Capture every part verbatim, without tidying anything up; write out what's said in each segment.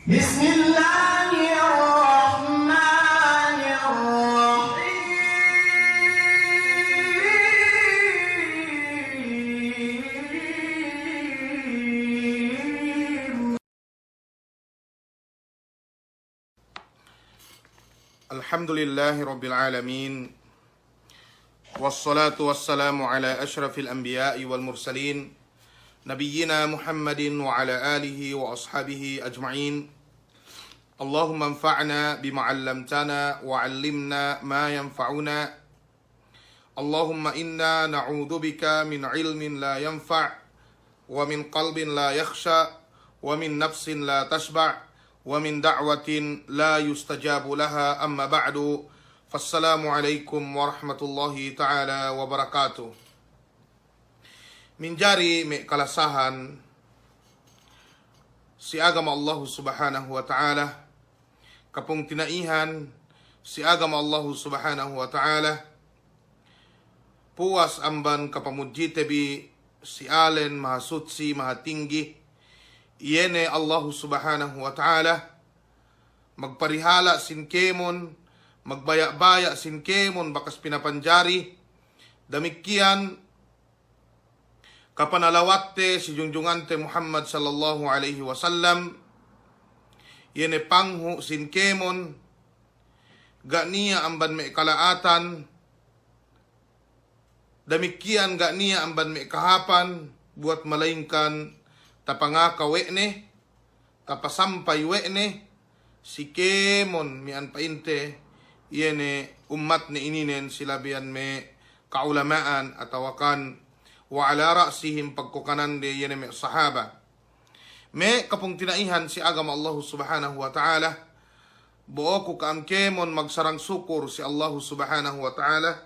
بسم الله الرحمن الرحيم. الحمد لله رب العالمين. والصلاة والسلام على أشرف الأنبياء والمرسلين، نبينا محمد وعلى آله وأصحابه أجمعين. اللهم انفعنا بما علمتنا وعلمنا ما ينفعنا. اللهم إنا نعوذ بك من علم لا ينفع، ومن قلب لا يخشع، ومن نفس لا تشبع، ومن دعوة لا يستجاب لها، أما بعد، فالسلام عليكم ورحمة الله تعالى وبركاته. Minjari me' kalasahan si agama Allahu Subhanahu wa Ta'ala, kapungtina'ihan si agama Allahu Subhanahu wa Ta'ala, puwas amban kapamudjite bi si alen mahasutsi, mahatinggi, iye ne Allahu Subhanahu wa Ta'ala, magparihala' sin kēmon, magbaya'-baya' sin kēmon bakas pinapanjari, damikkiyan kapanalawatte si jungjungante Muhammad sallallahu alaihi wasallam, iye ne panghu' sin kēmon, ga' niya' amban me' kala'atan, damikkiyan ga' niya' amban me' kahāpan, buwat malaingkan tapangaka we' ne, tapasampay we' ne si kēmon miya'an pa'inte, iye ne ummatne ininen si labeyan me' ka'ulama'an atawakan wa ala ra'sihim pagkokanande iye ne me' sahaba. Me' kapungtina'ihan si agama Allahu Subhanahu wa Ta'ala, bo'oku ka'am kēmon magsarang sukur si Allahu Subhanahu wa Ta'ala,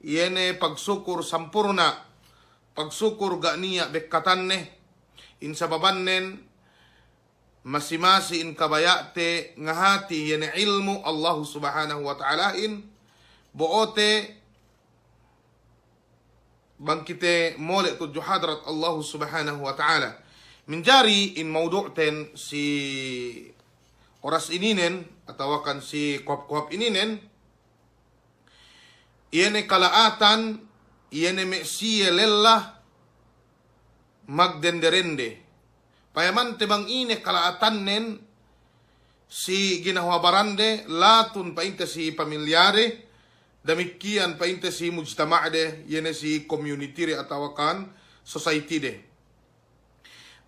iye ne pagsukur sampurna', pagsukur ga' niya' bekkatanne, in sababannen masi-masi in kabaya'te ngahati iye ne ilmu' Allahu Subhanahu wa Ta'alahin, bo'ote bang kite mole' tudju hadrat Allahu Subhanahu wa Ta'ala. Minjari in mawdu'ten si oras ininen, atawakan si kohap-kohap ininen, iye ne kala'atan, iye ne me' siye lella magdende-rende. Payamante bang ine kala'atannen si ginahawa barande, latun pa'inte si pamilyade, damikkiyan pa'inte si mujtama'de, iye ne si community de atawakan society de.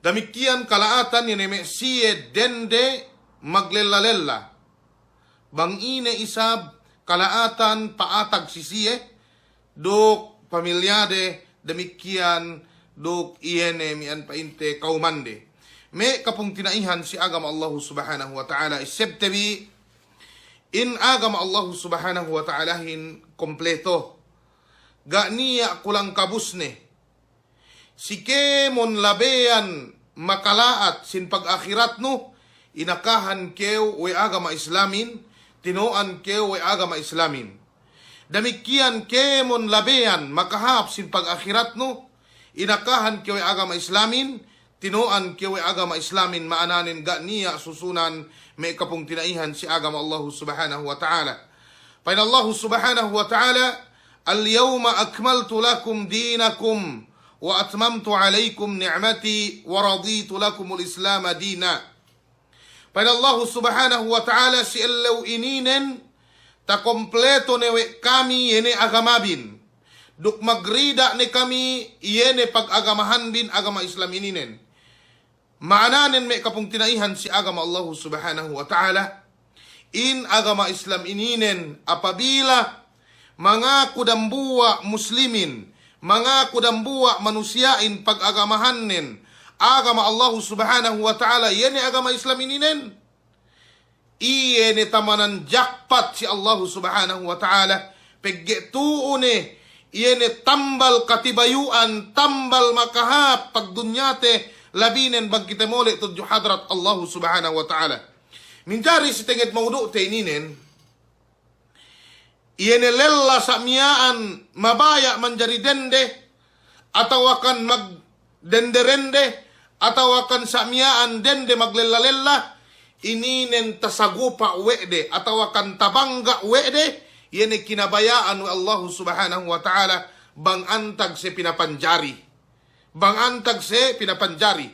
Damikkiyan kala'atan iye ne me' siye dende maglella-lella. Bang ine isab kala'atan pa'atag si siye, duk pamilyade, damikkiyan duk iye ne miya'an pa'inte kawmande. Me' kapungtina'ihan si agama Allahu Subhanahu wa Ta'ala, isebte bi in agama Allahu Subhanahu wa Ta'alahin kompleto. Ga' niya' kulang kabusne. Si kēmon labeyan makala'at sin pag-ahiratnu, inakahan kew we' agama Islamin, tino'an kew we' agama Islamin. Damikkiyan kēmon labeyan makahāp sin pag-ahiratnu, inakahan kew we' agama Islamin, tino'an kew we' agama Islamin, ma'ananen ga' niya' susunan me' kapungtina'ihan si agama Allahu Subhanahu wa Ta'ala. Pa'in Allahu Subhanahu wa Ta'ala, اليوم أكملت لكم دينكم وأتممت عليكم نعمتي ورضيت لكم الإسلام دينا. Pa'in Allahu Subhanahu wa Ta'ala, si ellew ininen takompleto ne we' kami iye ne agamabin, duk magrida' ne kami iye ne pagagamahanbin, agama Islam ininen. Ma'ananen me' kapungtina'ihan si agama Allahu Subhanahu wa Ta'ala, in agama Islam ininen apabila mangaku dambuwa' muslimin, mangaku dambuwa' manusiya'in pagagamahannen agama Allahu Subhanahu wa Ta'ala, iye ne agama Islam ininen, iye ne tamanan jackpot si Allahu Subhanahu wa Ta'ala, pegge' tu'u ne iye ne tambal katibayu'an, tambal makahāp pagdunyate, labinen bang kite mole' tudju hadrat Allahu Subhanahu wa Ta'ala. Minjari si tenged mawdu'te ininen, iye ne lella sa' miya'an mabaya' manjari dende, atawakan magdende-rende, atawakan sa' miya'an dende maglella-lella, ininen tasagupa' we' de, atawakan tabangga' we' de, iye ne kinabaya'an we' Allahu Subhanahu wa Ta'ala, bang antag siye pinapanjari. Bang antag siye pinapanjari.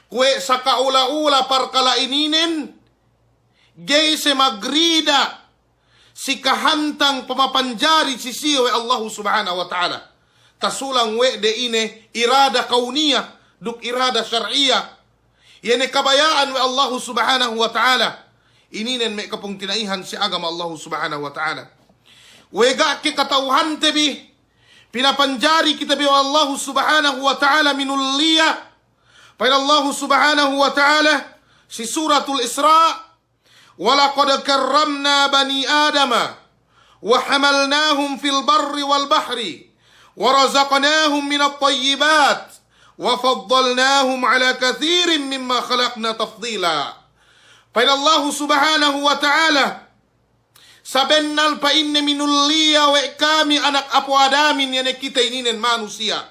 Kuwe' sakaula-ula parkala' ininen, ga'i siye magrida si kahantang pamapanjari si siye we' Allahu Subhanahu wa Ta'ala. Tasulang we' de ine irada kauniyah, duk irada shar'iyah. Iye ne kabaya'an we' Allahu Subhanahu wa Ta'ala. Ininen me' kapungtina'ihan si agama Allahu Subhanahu wa Ta'ala. We' ga' ke kata'uhante bi, pinapanjari kite bi we' Allahu Subhanahu wa Ta'ala minulliya. Pa'in Allahu Subhanahu wa Ta'ala si Suratul Isra', ولقد كرمنا بني آدم وحملناهم في البر والبحر ورزقناهم من الطيبات وفضلناهم على كثير ممن خلقنا تفضيلا. Pa'in Allahu Subhanahu wa Ta'ala, sabennal pa'inne minulliya we' kami anak apu' Adamin, iye ne kite ininen manusiya'.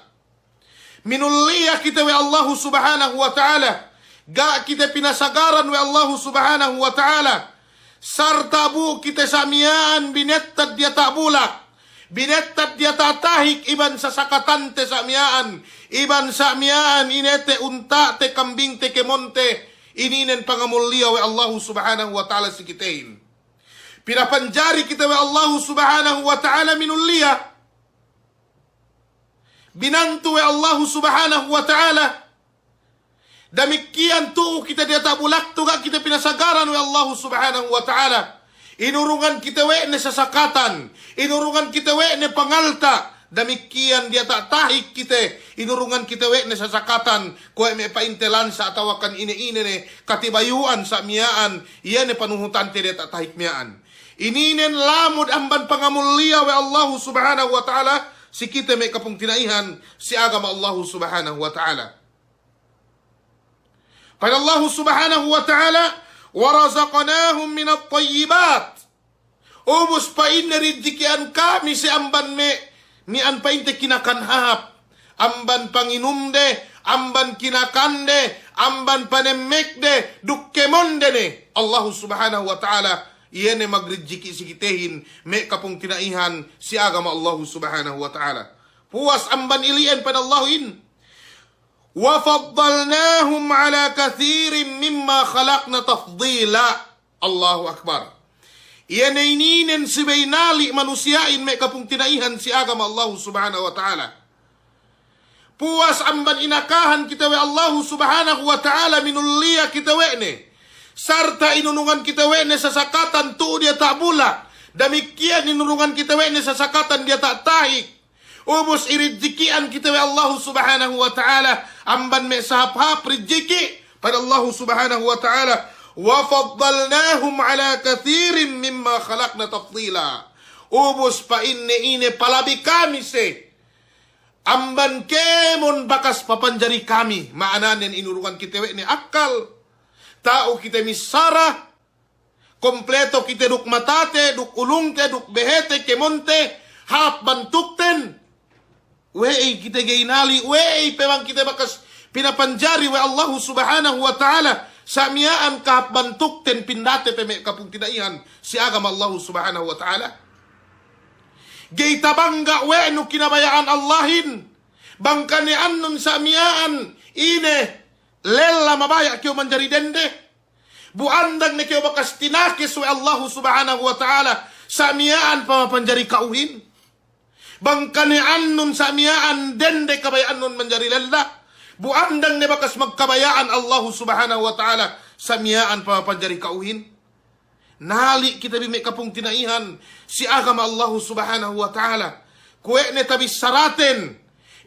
Minulliya kite we' Allahu Subhanahu wa Ta'ala. Ga' kite pinasagaran we' Allahu Subhanahu wa Ta'ala. Sarta' bu kite sa' miya'an binettad diyata' bulak. Binettad diyata' tahik iban sasakatante sa' miya'an. Iban sa' miya'an inete, unta'te, kambingte, kemonte. Ininen pangamulliya we' Allahu Subhanahu wa Ta'ala si kitehin. Pinapanjari kite we' Allahu Subhanahu wa Ta'ala minulliya. Binantu we' Allahu Subhanahu wa Ta'ala. Damikkiyan tu'u kite diyata' bulak tu ga' kite pinasagaran we' Allahu Subhanahu wa Ta'ala. Inurungan kite we' ne sasakatan, inurungan kite we' ne pangalta'. Damikkiyan diyata' tahik kite, inurungan kite we' ne sasakatan, kuwe' me' pa'inte lansa' atawakan ine-ine ne katibayu'an sa' miya'an, iye ne panuhutante diyata' tahik miya'an. Ininen lamud amban pangamulliya we' Allahu Subhanahu wa Ta'ala si kite me' kapungtina'ihan si agama Allahu Subhanahu wa Ta'ala. Pa'in Allahu Subhanahu wa Ta'ala, ورزقناهم من الطيبات. Ubus pa'inne ridjiki'an kami siye amban me' miya'an pa'inte kinakan hāp. Amban panginumde, amban kinakande, amban panemmekde, duk kemonde ne. Allahu Subhanahu wa Ta'ala, iye ne magridjiki' si kitehin, me' kapungtina'ihan si agama Allahu Subhanahu wa Ta'ala. Puwas amban ili'en pa'in Allahin, وفضلناهم على كثير ممن خلقنا تفضيلا. Allahu Akbar. Iye ne ininen subey nali' manusiya'in me' kapungtina'ihan si agama Allahu Subhanahu wa Ta'ala. Puwas amban inakahan kite we' Allahu Subhanahu wa Ta'ala, minulliya kite we' ne. Sarta' inurungan kite we' ne sasakatan tu'u diyata' bulak. Damikkiyan inurungan kite we' ne sasakatan diyata' tahik. Ubus iridjiki'an kite we' Allahu Subhanahu wa Ta'ala amban me' sahāp-hāp ridjiki', pa'in Allahu Subhanahu wa Ta'ala, وفضلناهم على كثير ممن خلقنا تفضيلا. Ubus pa'inne ine palabi kami siye amban kēmon bakas papanjari kami, ma'ananen inurungan kite we' ne akkal, ta'u kite missara, kompleto kite duk matate, duk ulungte, duk behete, kemonte, hāp bantukten. We'ey kite ga'i nali', we'ey pe bang kite bakas pinapanjari we' Allahu Subhanahu wa Ta'ala sa' miya'an kahāp bantukten, pindate pe me' kapungtina'ihan si agama Allahu Subhanahu wa Ta'ala. Ga'i tabangga' we' nu kinabaya'an Allahin, bang kaniya'annun sa' miya'an ine lella mabaya' kew manjari dende. Bu andang ne kew bakas tinakis we' Allahu Subhanahu wa Ta'ala sa' miya'an pamapanjari ka'uhin. Bang kaniya'annun sa' miya'an dende kabaya'annun manjari lella. Bu andang ne bakas magkabaya'an Allahu Subhanahu wa Ta'ala sa' miya'an pamapanjari ka'uhin. Nali' kite bi me' kapungtina'ihan si agama Allahu Subhanahu wa Ta'ala. Kuwe' ne tabissaraten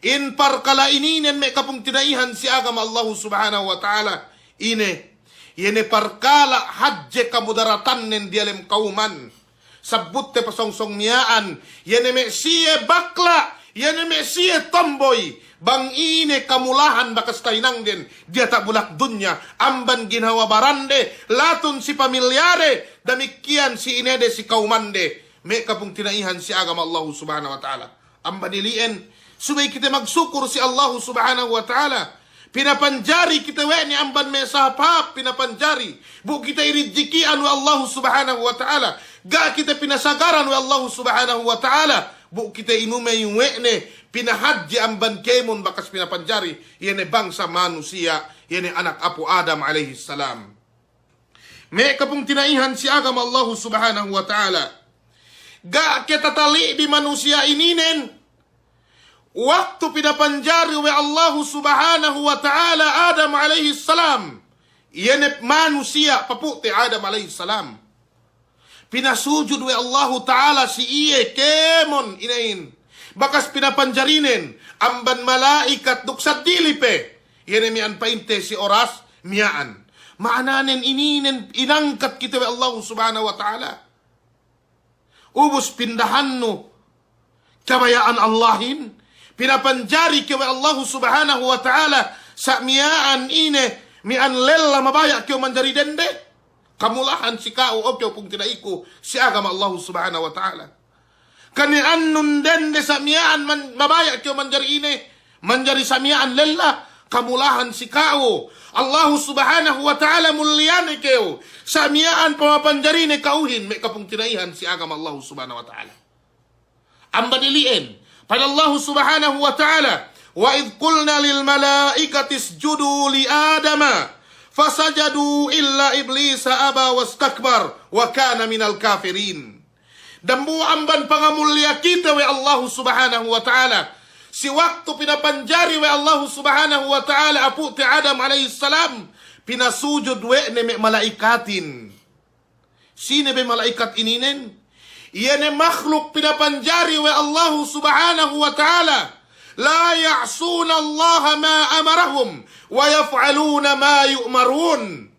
in parkala' ininen me' kapungtina'ihan si agama Allahu Subhanahu wa Ta'ala. Ine, iye ne parkala' hadje kamudaratanne diyalem kawuman. Sabbutte pasongsong miya'an, iye ne me' siye bakla', iye ne me' siye tomboy, bang ine kamulahan bakas tahinangden diyata' bulak dunya, amban ginhawa barande, latun si pamilyade, damikkiyan si inede, si kawumande, me' kapungtina'ihan si agama Allahu Subhanahu wa Ta'ala. Amban ili'en, subey kite magsukur si Allahu Subhanahu wa Ta'ala. Pinapanjari kite we' ne amban me' sahāp-hāp, pinapanjari. Bu kite irijiki'an we' Allahu Subhanahu wa Ta'ala. Ga' kite pinasagaran we' Allahu Subhanahu wa Ta'ala. Bu kite inumey we' ne pinahadje amban kēmon bakas pinapanjari. Iye ne bangsa manusiya', iye ne anak apu' Adam alayhis salam. Me' kapungtina'ihan si agama Allahu Subhanahu wa Ta'ala. Ga' ke tatali'bi manusiya' ininen, waktu pinapanjari we' Allahu Subhanahu wa Ta'ala Adam alayhis salam, iye ne manusiya' papu'te Adam alayhis salam. Pinasujud we' Allahu Ta'ala si iye kēmon inehin. Bakas pinapanjarinen amban mala'ikat duk saddili pe. Iye ne miya'an pa'inte si oras miya'an. Ma'ananen ininen inangkat kite we' Allahu Subhanahu wa Ta'ala. Ubus pindahannu kabaya'an Allahin, pinapanjari kew we' Allahu Subhanahu wa Ta'ala, sa' miya'an ine, miya'an lella mabaya' kew manjari dende. Kamulahan si ka'u, o kew pungtina'iku si agama Allahu Subhanahu wa Ta'ala. Kaniya'annun dende sa' miya'an man-, mabaya' kew manjari ine, manjari sa' miya'an lella, kamulahan si ka'u. Allahu Subhanahu wa Ta'ala mulliyane kew. Sa' miya'an pamapanjarine ka'uhin, me' kapungtina'ihan si agama Allahu Subhanahu wa Ta'ala. Amban ili'en, pa'in Allahu Subhanahu wa Ta'ala, "Wa idh qulna lil mala'ikati isjudu li Adama, fasajadu illa iblisa aba wastakbar, wa kana minal kafirin." Dambuwa' amban pangamulliya kite we' Allahu Subhanahu wa Ta'ala. Si waktu pinapanjari we' Allahu Subhanahu wa Ta'ala apu'te Adam alayhis salam, pinasujud we' ne me' mala'ikatin. Sine be mala'ikat ininen? Iye ne makhluk pinapanjari we' Allahu Subhanahu wa Ta'ala. La ya'sunallaha ma amarahum wa yaf'aluna ma yu'marun.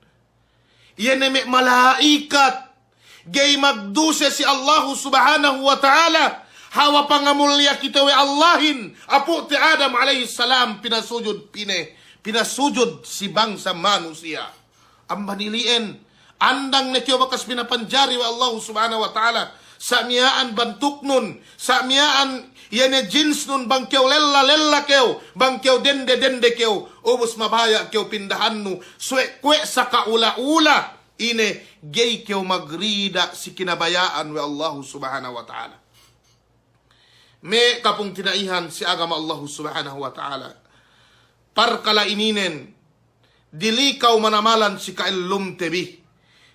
Iye ne me' mala'ikat ga'i magduse si Allahu Subhanahu wa Ta'ala, hawal pangamulliya kite we' Allahin, apu'te Adam alayhis salam pinasujud pine, pinasujud si bangsa manusiya'. Amban ili'en, andang ne kew bakas pinapanjari we' Allahu Subhanahu wa Ta'ala, sa' miya'an bantuknun, sa' miya'an iye ne jinsnun, bang kew lella-lella kew, bang kew dende-dende kew, ubus mabaya' kew pindahannu, suwe' kuwe' saka ula-ula, ine ga'i kew magrida si kinabaya'an we' Allahu Subhanahu wa Ta'ala. Me' kapungtina'ihan si agama Allahu Subhanahu wa Ta'ala. Parkala' ininen, dili kaw manamalan si ka'ellumte bi.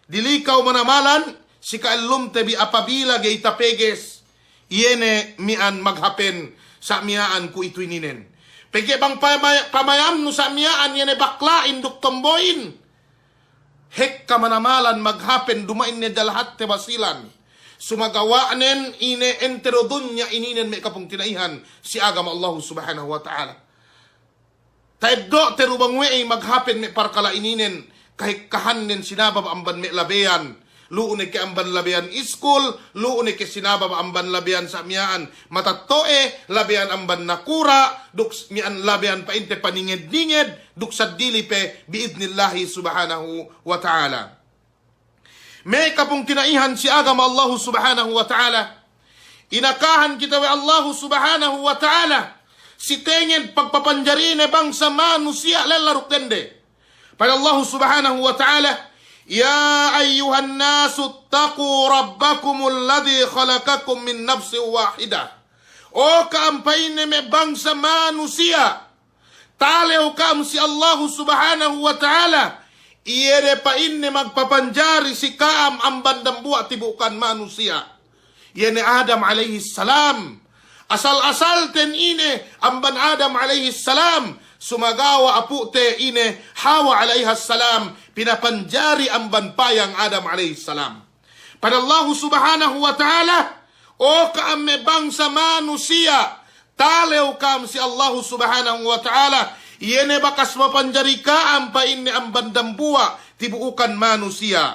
Dili kaw manamalan si ka'ellumte bi apabila ga'i tapeges, iye ne miya'an maghapen sa' miya'an kuwe'itu ininen. Pegge' bang pamay-, pamayamnu sa' miya'an iye ne bakla'in duk tomboyin, hekka manamalan maghapen duma'in ne dalahatte Basilan. Sumagawa'nen ine entero dunya ininen me' kapungtina'ihan si agama Allahu Subhanahu wa Ta'ala. Ta'eddo'te du bang we'ey maghapen me' parkala' ininen, kahekkahannen sinabab amban me' labeyan. Lu'u ne ke amban labeyan iskul, lu'u ne ke sinabab amban labeyan sa' miya'an matetto'e, labeyan amban nakura', duk s-, miya'an labeyan pa'inte paninged-ninged, duk saddili pe bi'idnillahi Subhanahu wa Ta'ala. Me' kapungtina'ihan si agama Allahu Subhanahu wa Ta'ala. Inakahan kite we' Allahu Subhanahu wa Ta'ala si tenged pagpapanjarine bangsa manusiya' lella duk dende. Pa'in Allahu Subhanahu wa Ta'ala, "Ya ayyuhan nasu ittaqu rabbakumul ladhi khalaqakum min nafsin wahidah." O ka'am pa'inne me' bangsa manusiya', talew ka'am si Allahu Subhanahu wa Ta'ala, iye ne pa'inne magpapanjari si ka'am amban dambuwa' tibu'ukan manusiya'. Iye ne Adam alayhis salam. Asal-asalten ine amban Adam alayhis salam, sumagawa' apu'te ine Hawa alayhas salam, pinapanjari amban payang Adam alayhis salam. Pa'in Allahu Subhanahu wa Ta'ala, o ka'am me' bangsa manusiya', talew ka'am si Allahu Subhanahu wa Ta'ala, iye ne bakas mapanjari ka'am pa'inne amban dambuwa' tibu'ukan manusiya'.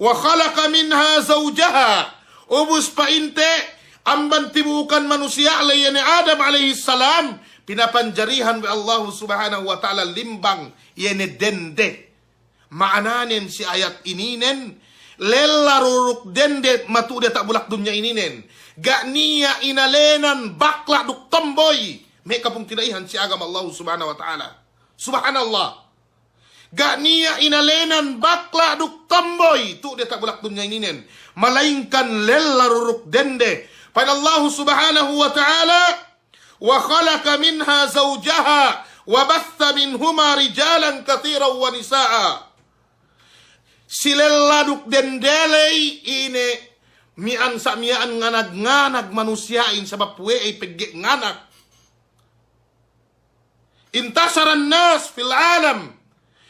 Wa khalaqa minha zawjaha, ubus pa'inte amban tibu'ukan manusiya' le iye ne Adam alayhis salam, pinapanjarihan we' Allahu Subhanahu wa Ta'ala limbang iye ne dende. Ma'ananen si ayat ininen, lella du duk dende matu'u diyata' bulak dunya ininen. Ga' niya' inalenan bakla' duk tomboy. Me' kapungtina'ihan si agama Allahu Subhanahu wa Ta'ala. Subhanallah. Ga' niya' inalenan bakla' duk tomboy tu'u diyata' bulak dunya ininen, malayingkan lella du duk dende. Pa'in Allahu Subhanahu wa Ta'ala, "Wa khalaqa minha zawjaha wa baththa minhuma rijalan kathiran wa nisa'a." Si lella duk dende ley ine, miya'an sa' miya'an nganag-nganag manusiya'in sabab we'ey pegge' nganag. Intasharan nas fil alam.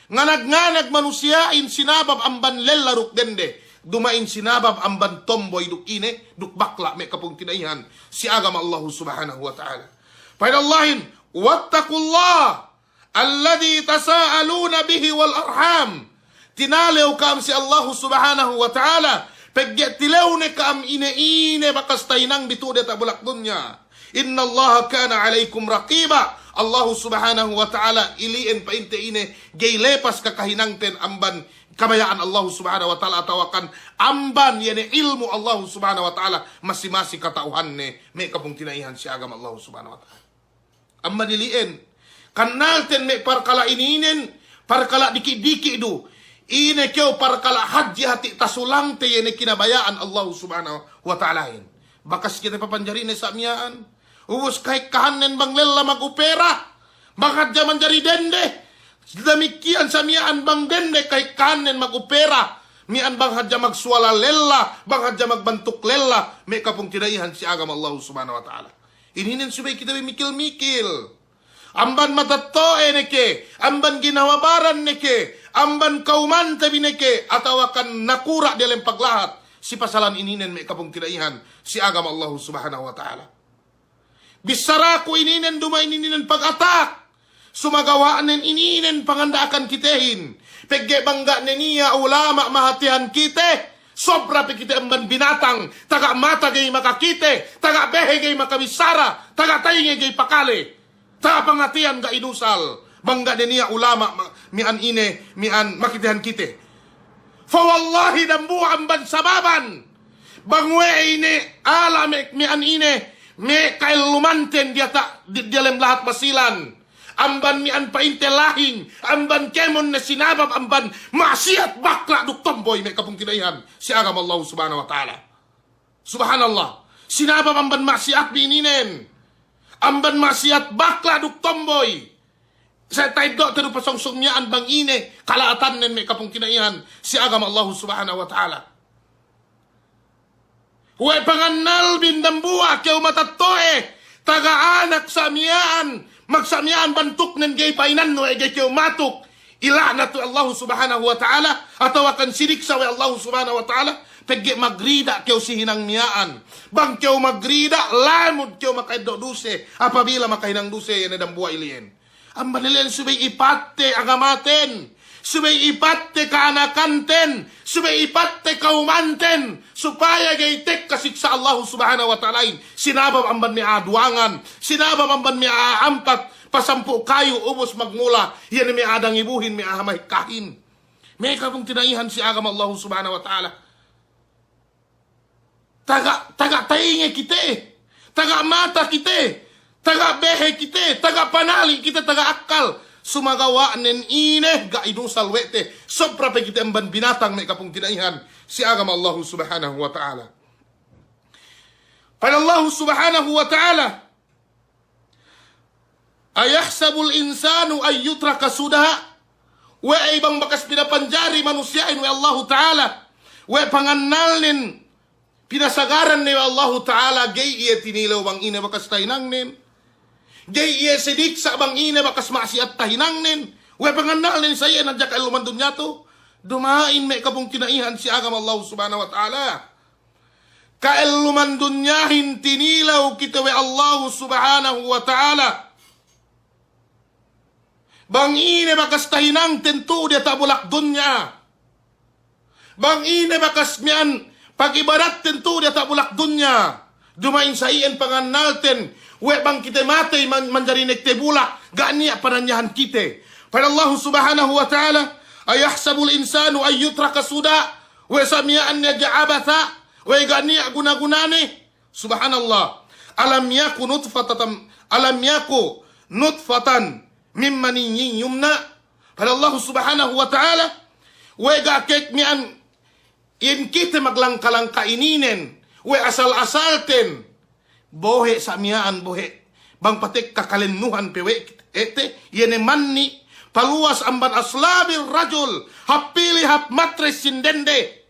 Nganag-nganag manusiya'in sinabab amban lella duk dende. Duma'in sinabab amban tomboy duk ine, duk bakla' me' kapungtina'ihan si agama Allahu Subhanahu wa Ta'ala. Pa'in Allahin, "Wattaqullaha alladhi tasa'aluna bihi wal arham." Tinalew ka'am si Allahu Subhanahu wa Ta'ala, pegge' tilewne ka'am ine-ine bakas tahinangbi tu'u diyata' bulak dunya. "Innallaha kana 'alaykum raqiba." Allahu Subhanahu wa Ta'ala ili'en pa'inte ine, ga'i lepas kakahinangten amban kabaya'an Allahu Subhanahu wa Ta'ala atawakan amban iye ne ilmu' Allahu Subhanahu wa Ta'ala masi-masi kata'uhanne me' kapungtina'ihan si agama Allahu Subhanahu wa Ta'ala. Amban ili'en, kannalten me' parkala' ininen, parkala' diki'-diki' du. Ine kew parkala' hadje hati' tasulangte iye ne kinabaya'an Allahu Subhanahu wa Ta'alahin. Bakas kite papanjarine sa' miya'an. Ubus kahekkahannen bang lella magupera, bang hadja manjari dende. Damikkiyan sa' miya'an bang dende kahekkahannen magupera. Miya'an bang hadja magsuwala lella, bang hadja magbantuk lella. Me' kapungtina'ihan si agama Allahu Subhanahu wa Ta'ala. Ininen subey kite bi mikil-mikil. Amban matetto'e ne ke, amban ginawa baran ne ke, amban kawmante bi ne ke, atawakan nakura' diyalem paglahat. Si pasalan ininen me' kapungtina'ihan si agama Allahu Subhanahu wa Ta'ala. Bissaraku ininen duma'in ininen pag-atak. Sumagawa'nen ininen panganda'akan kitehin. Pegge' bang ga' ne niya' ulama' mahatihan kite, sobra pe kite amban binatang, taga mata ga'i makakite, taga behe ga'i makabissara, taga taynge ga'i pakale, taga pangatiyan ga'i dusal. Bang ga' ne niya' ulama' ma-, miya'an ine, miya'an makitehan kite. Fa wallahi dambuwa' amban sababan. Bang we'ey ne ala me', miya'an ine, me' ka'ellumanten diyata', di, diyalem lahat Basilan. Amban miya'an pa'inte lahing, amban kēmon ne sinabab amban ma'siyat bakla' duk tomboy me' kapungtina'ihan si agama Allahu Subhanahu wa Ta'ala. Subhanallah. Sinabab amban ma'siyat bi ininen. Amban ma'siyat bakla' duk tomboy. Sa' ta'eddo'te du pasongsong miya'an bang ine kala'atannen me' kapungtina'ihan si agama Allahu Subhanahu wa Ta'ala. We' pangannalbin dambuwa' kew matetto'e, taga anak sa' miya'an, mag sa' miya'an bantuknen ga'i pa'inannu, e, ga'i kew matuk, ila'nat we' Allahu Subhanahu wa Ta'ala, atawakan siniksa' we' Allahu Subhanahu wa Ta'ala, pegge' magrida' kew si hinang miya'an. Bang kew magrida', lamud kew maka'eddo' duse, apabila makahinang duse iye ne dambuwa' ili'en. Amban ili'en subey ipatte agamaten, subey ipatte ka'anakanten, subey ipatte kawmanten, supaya ga'i tekka siksa' Allahu Subhanahu wa Ta'alahin, sinabab amban me' a'a duwangan, sinabab amban me' a'a ampat, pasampū' kayu ubus magmula, iye ne me' a'a dangibuhin, me' a'a mahekkahin. Me' kapungtina'ihan si agama Allahu Subhanahu wa Ta'ala. Taga, taga taynge kite, taga mata kite, taga behe kite, taga panali' kite, taga akkal. Sumagawa'nen ine ga'i dusal we' te, sobra pe kite amban binatang me' kapungtina'ihan si agama Allahu Subhanahu wa Ta'ala. Pa'in Allahu Subhanahu wa Ta'ala, "Ayahsabul insanu an yutraka suda?" We'ey bang bakas pinapanjari manusiya'in we' Allahu Ta'ala, we' pangannalnen pinasagaran ne we' Allahu Ta'ala, ga'i iye tinilew bang ine bakas tahinangnen, ga'i iye siniksa' bang ine bakas ma'siyat tahinangnen, we' pangannalnen sa' iye ne hadja ka'elluman dunya tu. Duma'in me' kapungtina'ihan si agama Allahu Subhanahu wa Ta'ala. Ka'elluman dunyahin tinilew kite we' Allahu Subhanahu wa Ta'ala. Bang ine bakas tahinangten tu'u diyata' bulak dunya. Bang ine bakas miya'an pagibadatten tu'u diyata' bulak dunya. Duma'in sa' iyan pangannalten, we' bang kite matey man-, manjari nekte bulak, ga' niya' pananyahan kite. Pa'in Allahu Subhanahu wa Ta'ala, "Ayahsabul insanu an yutraka suda?" We' sa' miya'an ne hadja abasa, we' ga' niya' guna-gunane. Subhanallah. Alam yaku nutfatan, alam yaku nutfatan mimma nyinyum na, pa'in Allahu Subhanahu wa Ta'ala, we' ga' ke miya'an in kite maglangka-langka ininen, we' asal-asalten, bohe' sa' miya'an, bohe'. Bang patekka kalennuhan pe we' kite, iye ne manni', paluwas amban aslabir rajul, hap pili' hap matres sin dende.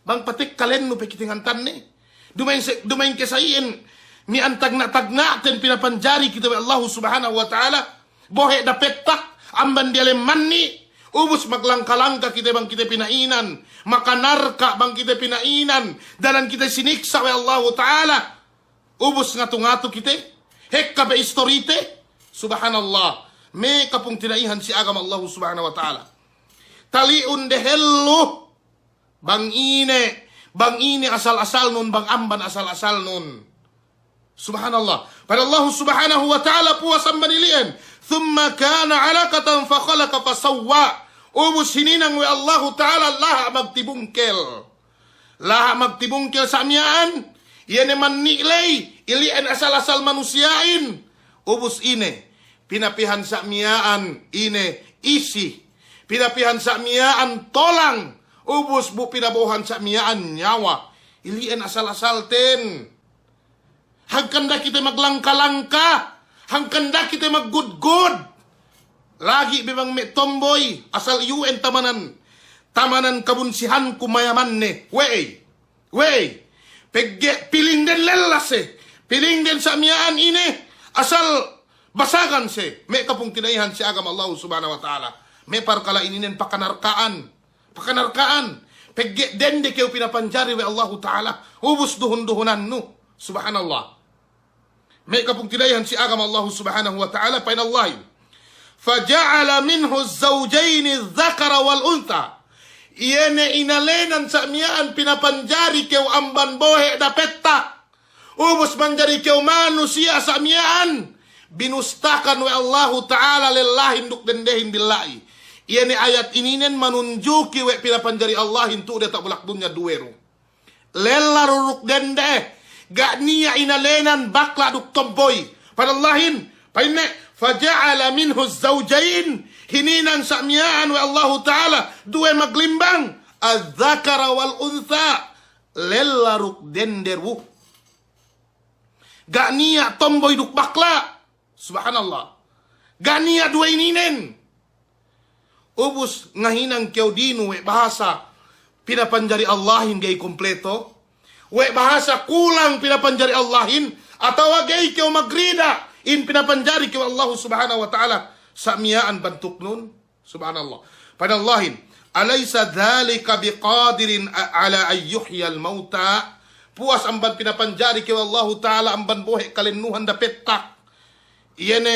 Bang patekka lennu pe kite ngantanne. Duma'in se-, duma'in ke sa' iyan, miya'an tagna'-tagna'ten pinapanjari kite we' Allahu Subhanahu wa Ta'ala. Bohe' dapettak amban diyalem manni'. Ubus maglangka-langka kite bang kite pina'inan. Makanarka' bang kite pina'inan. Danan kite siniksa' we' Allahu Ta'ala. Ubus ngatu-ngatu kite. Hekka pe istorite. Subhanallah. Me' kapungtina'ihan si agama Allahu Subhanahu wa Ta'ala. Tali'un dehellu. Bang ine, bang ine asal-asalnun, bang amban asal-asalnun. Subhanallah. Pa'in Allahu Subhanahu wa Ta'ala puwas amban ili'en. Thumma kana alaqatan fa khalaqa fa sawwa. Ubus hininang we' Allahu Ta'ala laha' magtibungkel. Laha' magtibungkel sa' miya'an. Iye ne manni' ley. Ili'en asal-asal manusiya'in. Ubus ine. Pinapihan sa' miya'an ine isi. Pinapihan sa' miya'an tolang. Ubus bu pinabo'ohan sa' miya'an niyawa. Ili'en asal-asalten. Hangkan da'a kite maglangka-langka. Hangkan da'a kite maggudgud. Lagi' be bang me' tomboy. Asal iyu'en tamanan. Tamanan kabunsihanku mayamanne. We'ey. We'ey, pegge' piling den lella se, piling den sa' miya'an ine, asal basagan se, me' kapungtina'ihan si agama Allahu Subhanahu wa Ta'ala. Me' parkala' ininen pakanarka'an, pakanarka'an, pegge' dende kew pinapanjari we' Allahu Ta'ala, ubus duhun-duhunannu, subhanallah. Me' kapungtina'ihan si agama Allahu Subhanahu wa Ta'ala, pa'in Allahin, "Faja'ala minhu zawjayni dhakara wal untha." Iye ne inalenan sa' miya'an pinapanjari kew amban bohe' dapetta. Ubus manjari kew manusiya' sa' miya'an. Binustakan we' Allahu Ta'ala lellahin duk dendehin billa'i. Iye ne ayat ininen manunjuki we' pinapanjari Allahin tu'u diyata' bulak dunya duwe du. Lella du duk dende, ga' niya' inalenan bakla' duk tomboy. Pa'in Allahin, pa'inne, "Faja'ala minhu zawjayn," hininang sa' miya'an we' Allahu Ta'ala, duwe maglimbang, "adh-dhakara wal untha," lella duk dende du. Ga' niya' tomboy duk bakla'. Subhanallah. Ga' niya' duwe ininen. Ubus ngahinang kew dinu we' bahasa pinapanjari Allahin ga'i kumpleto. We' bahasa kulang pinapanjari Allahin. Atawa ga'i kew magrida in pinapanjari kew Allahu Subhanahu wa Ta'ala. Sa' miya'an bantuknun. Subhanallah. Pa'in Allahin, "Alaysa dhalika biqadirin a-, ala an yuhyiyal mawta?" Puwas amban pinapanjari kew Allahu Ta'ala amban bohe' kalennuhan dapetta. Iye ne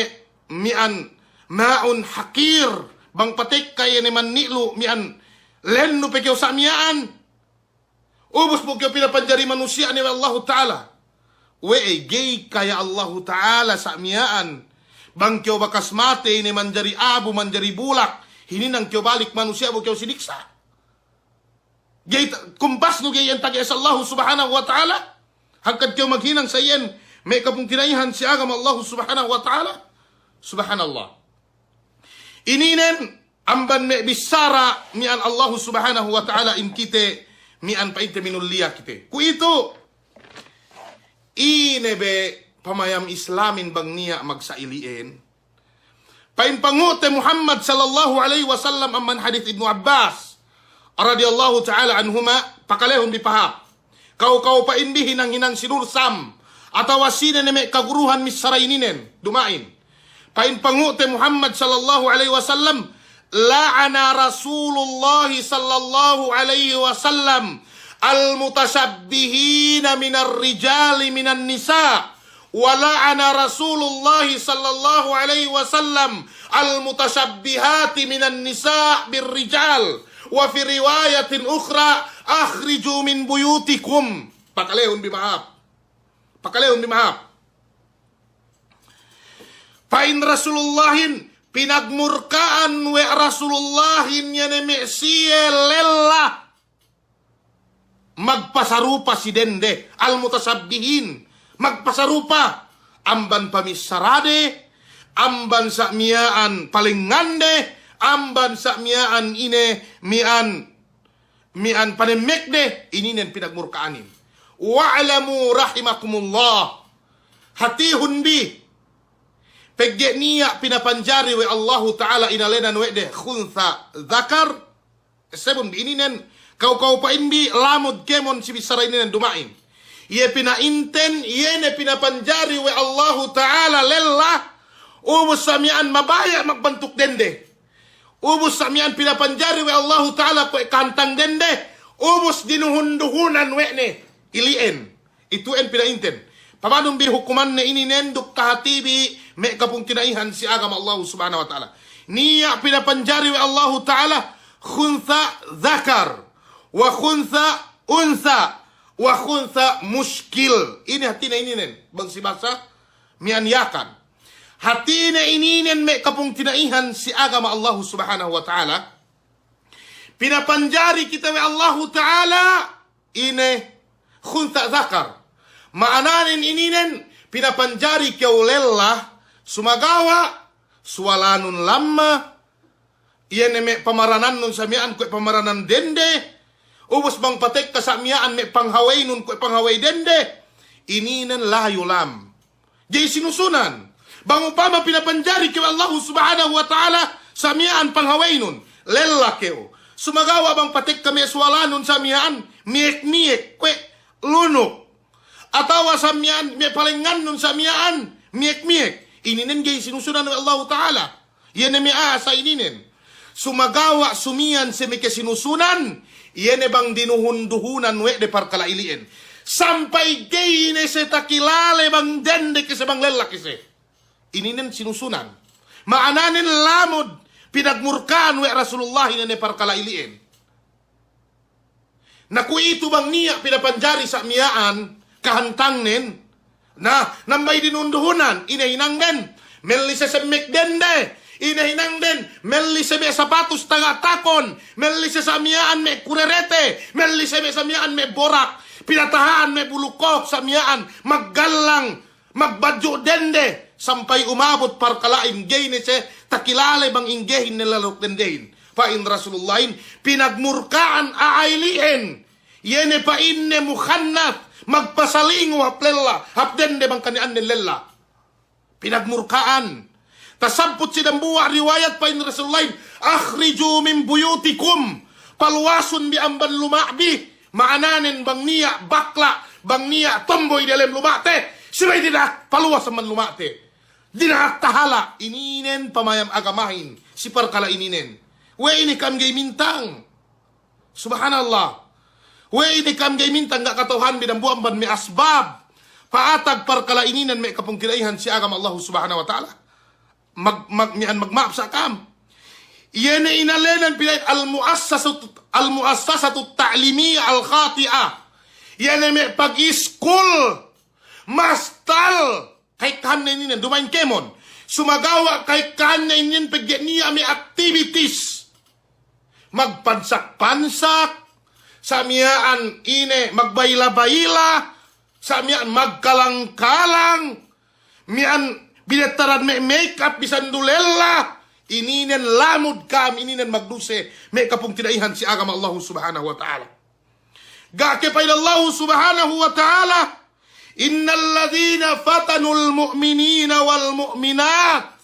miya'an ma'un haqir, bang patekka iye ne manni' lu miya'an lennu pe kew sa' miya'an. Ubus bu kew pinapanjari manusiya' ne we' Allahu Ta'ala. We'ey, ga'i kaya Allahu Ta'ala sa' miya'an. Bang kew bakas matey ne manjari abu, manjari bulak. Hininang kew balik manusiya' bu kew siniksa'. Ga'i ta-, kumpasnu ga'i iyan tages Allahu Subhanahu wa Ta'ala. Hangkan kew maghinang sa' iyan me' kapungtina'ihan si agama Allahu Subhanahu wa Ta'ala. Subhanallah. Ininen amban me' bissara miya'an Allahu Subhanahu wa Ta'ala in kite miya'an pa'inte minulliya kite. Kuwe'itu, ine be pamayam Islamin bang niya' magsa'ili'en. Pa'in pangu'te Muhammad sallallahu alaihi wasallam amban hadis Ibnu Abbas radiyallahu ta'ala anhuma, pakalehun bi pahāp. Kaw-kaw pa'in bi hinang-hinang sinursam, atawa sine ne me' kaguruhan missara ininen, duma'in. Pa'in pangu'te Muhammad sallallahu alaihi wasallam, "La'ana Rasulullah sallallahu alaihi wasallam al-mutashabbihina minar rijali minan nisa', wa la'ana Rasulullah sallallahu alaihi wasallam al-mutashabbihati minan nisa' bir rijal." Wa fi riwayatin ukhra, "Akhriju min buyutikum." Pakalehun bi mahāp. Pakalehun bi mahāp. Pa'in Rasulullahin, pinagmurka'an we' Rasulullahin iye ne me' siye lella magpasarupa si dende, al-mutashabbihin, magpasarupa amban pamissarade, amban sa' miya'an palengngande, amban sa' miya'an ine, miya'an, miya'an panemmek de, ininen pinagmurka'anin. Wa'lamu rahimakumullah. Hatihun bi, pegge' niya' pinapanjari we' Allahu Ta'ala inalenan we' de khuntha dhakar, essebun bi ininen, kaw-kaw pa'in bi lamud kēmon si bissara ininen duma'in. Iye pina'inten, iye ne pinapanjari we' Allahu Ta'ala lella, ubus sa' miya'an mabaya' magbantuk dende. Ubus sa' miya'an pinapanjari we' Allahu Ta'ala kuwe' kahantang dende, ubus dinuhun-duhunan we' ne ili'en. Itu'en pina'inten. Pamanun bi hukumanne ininen duk tahati bi me' kapungtina'ihan si agama Allahu Subhanahu wa Ta'ala. Niya' pinapanjari we' Allahu Ta'ala khuntha dhakar, wa khuntha untha, wa khuntha mushkil. Ine hatine ininen, bang si bahasa miya'an Yakan. Hatine ininen me' kapungtina'ihan si agama Allahu Subhanahu wa Ta'ala, pinapanjari kite we' Allahu Ta'ala ine khuntha dhakar. Ma'ananen ininen pinapanjari kew lella, sumagawa' suwalanun lamma, iye ne me' pamaranannun sa' miya'an kuwe' pamaranan dende, ubus bang patekka sa' miya'an me' panghaweynun kuwe' panghawey dende, ininen la yulam. Ga'i sinusunan. Bang upama pinapanjari kew Allahu Subhanahu wa Ta'ala sa' miya'an panghaweynun, lella kew. Sumagawa' bang patekka me' suwalanun sa' miya'an miyek-miyek kuwe' lunuk. Atawa sa' miya'an me' palengngannun sa' miya'an miyek-miyek. Ininen ga'i sinusunan we' Allahu Ta'ala. Iye ne me' a'a sa' ininen. Sumagawa' sumiyan se me' kasinusunan, iye ne bang dinuhun-duhunan we' de parkala' ili'en. Sampay ga'i ne se takilale bang dende kese bang lella kese. Ininen sinusunan. Ma'ananen lamud pinagmurka'an we' Rasulullah ine ne parkala' ili'en. Na kuwe'itu bang niya' pinapanjari sa' miya'an kahantangnen, na, nambay dinuhun-duhunan, ine hinangden, melli se semmek dende, ine hinangden, melli se me' sapatus tanga' takon, melli se sa' miya'an me' kurerete, melli se me' sa' miya'an me' borak, pinataha'an me' bulu kōk sa' miya'an, maggallang, magbadju' dende, sampay umabut parkala'in ga'i ne se takilale bang inggehin ne lella duk dendehin. Pa'in Rasulullahin, pinagmurka'an a'a ili'en. Iye ne pa'inne mukhannath, magpasalingu hap lella, hap dende bang kani'anden lella. Pinagmurka'an. Tasabbut si dambuwa' riwayat pa'in Rasulullahin, "Akhriju min buyutikum." Paluwasun bi amban luma'bi. Ma'ananen bang niya' bakla', bang niya' tomboy diyalem luma'te, subey dina'ak paluwas amban luma'te. Dina'ak tahala', ininen pamayam agamahin si parkala' ininen. We'ey ne ka'am ga'i mintang. Subhanallah. We'ey ne ka'am ga'i mintang, ga' kata'uhanbi dambuwa' amban me' asbab pa'atag parkala' ininen me' kapungtina'ihan si agama Allahu Subhanahu wa Ta'ala. Mag-, mag-, miya'an magma'ap sa' ka'am. Iye ne inalenan pina'in al-mu'assasatu, al-mu'assasatu ta'limiyah al-khati'ah. Iye ne me' pag-iskul, mastal, ka'ekkahanne ininen, duma'in kēmon. Sumagawa' ka'ekkahanne ininen pegge' niya' me' activities. Magpansak-pansak, sa' miya'an ine, magbayla-bayla, sa' miya'an magkalang-kalang, miya'an binettaran me' makeup bisan du lella, ininen lamud ka'am ininen magduse, me' kapungtina'ihan si agama Allahu Subhanahu wa Ta'ala. Ga' ke pa'in Allahu Subhanahu wa Ta'ala, "Innal ladhina fatanul mu'minina wal mu'minat,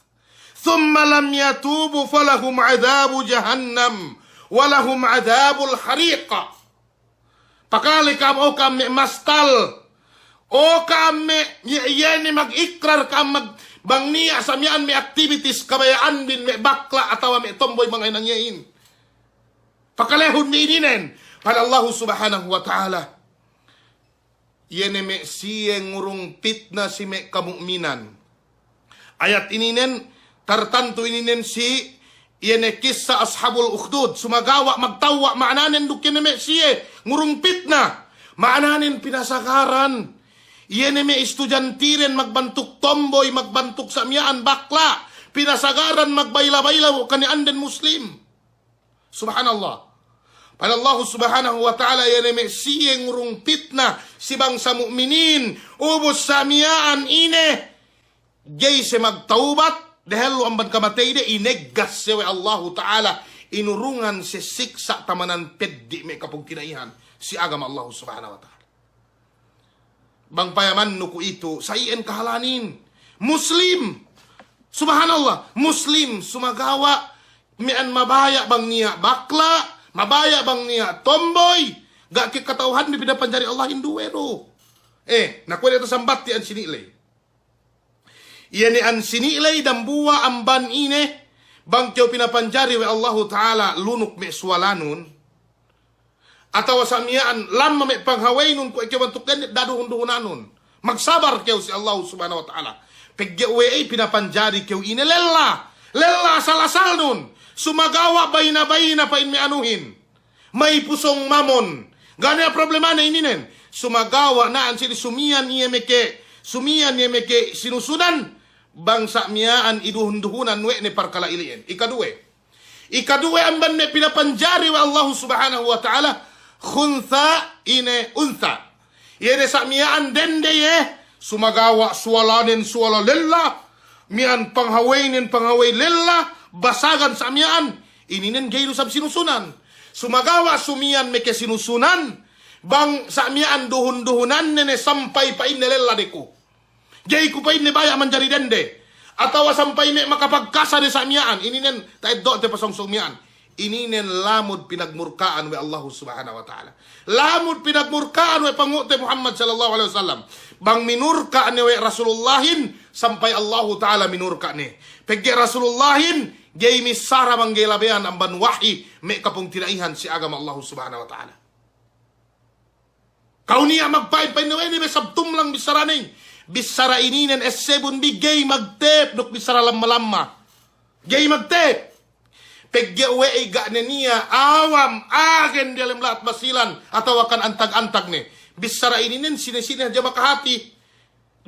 thumma lam yatubu falahum adhabu jahannam, wa lahum adhabul hariq." Pakale ka'am, o ka'am me' mastal, o ka'am me' iye, iye ne mag-ikrar ka'am mag-, bang niya' sa' miya'an me' activities kabaya'anbin me' bakla' atawa me' tomboy bang hinang iyehin. Pakalehun bi ininen. Pa'in Allahu Subhanahu wa Ta'ala, iye ne me' siye ngurung pitna si me' kamu'minan. Ayat ininen, tartantu ininen si, iye ne kissa Ashabul Ukhdud. Sumagawa' magtewwa' ma'ananen duk iye ne me' siye ngurung pitna. Ma'ananen pinasagaran. Iye ne me' istudyantiren magbantuk tomboy, magbantuk sa' miya'an bakla'. Pinasagaran magbayla-bayla bu kani'anden Muslim. Subhanallah. Pa'in Allahu Subhanahu wa Ta'ala, iye ne me' siye ngurung pitna si bangsa mu'minin, ubus sa' miya'an ine, ga'i siye magtawbat, dehellu amban kamateyde, ineggas siye we' Allahu Ta'ala, inurungan siye siksa' tamanan peddi' me' kapungtina'ihan si agama Allahu Subhanahu wa Ta'ala. Bang payamannu kuwe'itu, sa iyan kahalanin. Muslim. Subhanallah. Muslim. Sumagawa' miya'an mabaya' bang niya' bakla', mabaya' bang niya' tomboy. Ga' ke kata'uhanbi pinapanjari Allahin duwe du. Eh, na kuwe' de tasambat iyan sini'ley. Iye ne an sini'ley dambuwa' amban ine, bang kew pinapanjari we' Allahu Ta'ala lunuk me' suwalanun, atawa sa' miya'an lamma me' panghaweynun kuwe' kew bantuk dende, da'a duhun-duhunanun. Magsabar kew si Allahu Subhanahu wa Ta'ala. Pegge' we'ey pinapanjari kew ine lella. Lella asal-asalnun. Sumagawa' bayna-bayna pa'in me' anuhin. May pusong mamon. Ga' niya' problemane ininen. Sumagawa' na'an sidi sumiyan iye meke, sumiyan iye meke sinusunan, bang sa' miya'an iduhun-duhunan we' ne parkala' ili'en. Ikaduwe. Ikaduwe amban me' pinapanjari we' Allahu Subhanahu wa Ta'ala, khuntha ine untha. Iye ne sa' miya'an dende iye, sumagawa' suwalanen suwala lella, miya'an panghaweynen panghawey lella, basagan sa' miya'an, ininen ga'i du sab sinusunan. Sumagawa' sumiyan meke sinusunan, bang sa' miya'an duhun-duhunanne ne sampay pa'inne lella de ku. Ga'i ku pa'inne baya' manjari dende. Atawa sampay me' makapagkasa de sa' miya'an. Ininen ta'eddo'te pasongsong miya'an. Ininen lamud pinagmurka'an we' Allahu Subhanahu wa Ta'ala. Lamud pinagmurka'an we' pangu'te Muhammad sallallahu alaihi wasallam. Bang minurka' ne we' Rasulullahin, sampay Allahu Ta'ala minurka' ne. Pegge' Rasulullahin, ga'i missara bang ga'i labeyan amban wahi me' kapungtina'ihan si agama Allahu Subhanahu wa Ta'ala. Ka'u niya' magpa'in-pa'in ne we' ne be sab tumlang bissaranen. Bissara ininen essebun bi ga'i magtep duk bissara lamma-lamma. Ga'i magtep. Pegge' we'ey ga' ne niya' awam agen diyalem la'at Basilan atawa kan antag-antag ne. Bissara ininen sine-sine hadja makahati.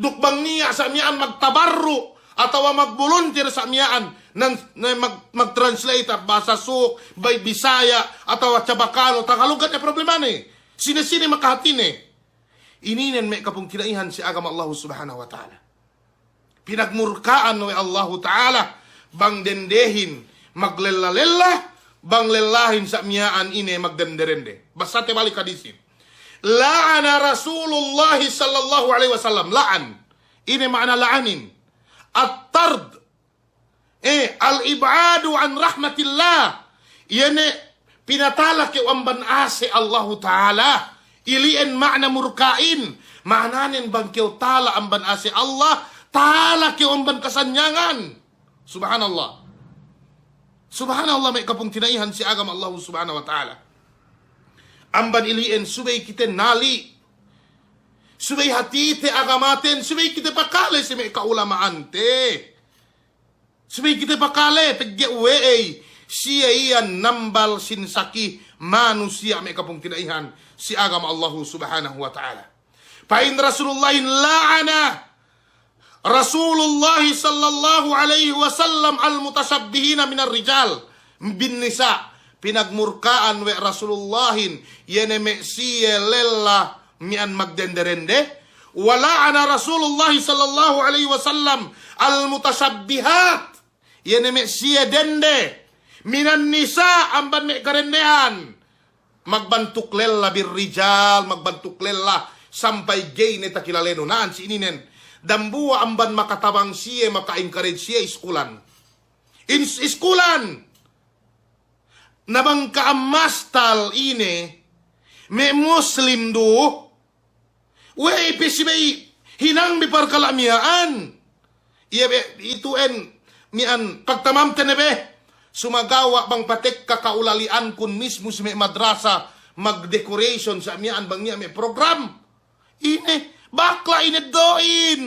Duk bang niya' sa' miya'an magtabarru' atawa magboluntir sa' miya'an, nan, nan mag-, magtranslate bahasa Suk, bay Bisaya', atawa Chabacano, Tagalog, ga' ne problemane. Sine-sine makahatine. Ininen me' kapungtina'ihan si agama Allahu Subhanahu wa Ta'ala. Pinagmurka'an we' Allahu Ta'ala, bang dendehin maglella-lella, bang lellahin sa' miya'an ine magdende-dende. Basate balik hadisin. La'ana Rasulullahi sallallahu alaihi wasallam. La'an. Ine ma'ana la'anin? At-tard. Eh, al-ib'adu an rahmatillah. Iye ne pinatala kew amban ase' Allahu Ta'ala. Ili'en ma'ana murka'in. Ma'ananen bang kew tala amban ase' Allah, tala kew amban kasanyangan. Subhanallah. Subhanallah, me' kapungtina'ihan si agama Allahu Subhanahu wa Ta'ala. Amban ili'en subey kite nali'. Subey hatite agamaten, subey kite pakale si me' ka'ulama'ante. Subey kite pakale, pegge' we'ey, siye iyan nambal sin saki manusiya' me' kapungtina'ihan si agama Allahu Subhanahu wa Ta'ala. Pa'in Rasulullahin la'ana Rasulullahi sallallahu alaihi wasallam al-mutashabbihina minar rijal bin nisa'. Pinagmurka'an we' Rasulullahin, iye ne me' siye lella miya'an magdende-dende. Wa la'ana Rasulullahi sallallahu alaihi wasallam al-mutashabbihat. Iye ne me' siye dende minan nisa', amban me' kadendehan. Magbantuk lella bir rijal, magbantuk lella sampay ga'i ne takilalenu. Na'an si ininen. Dambuwa' amban makatabang siye, maka-encourage siye, iskulan. In-, iskulan. Na bang ka'am mastal ine, me' Muslim du, we'ey pe subey hinangbi parkala' miya'an. Iye be, itu'en miya'an pagtamamte ne be. Sumagawa' bang patekka ka'ulali'ankun mismu si me' madrasa, mag-decoration sa' miya'an bang niya' me' program. Ine, bakla' ineddo'in.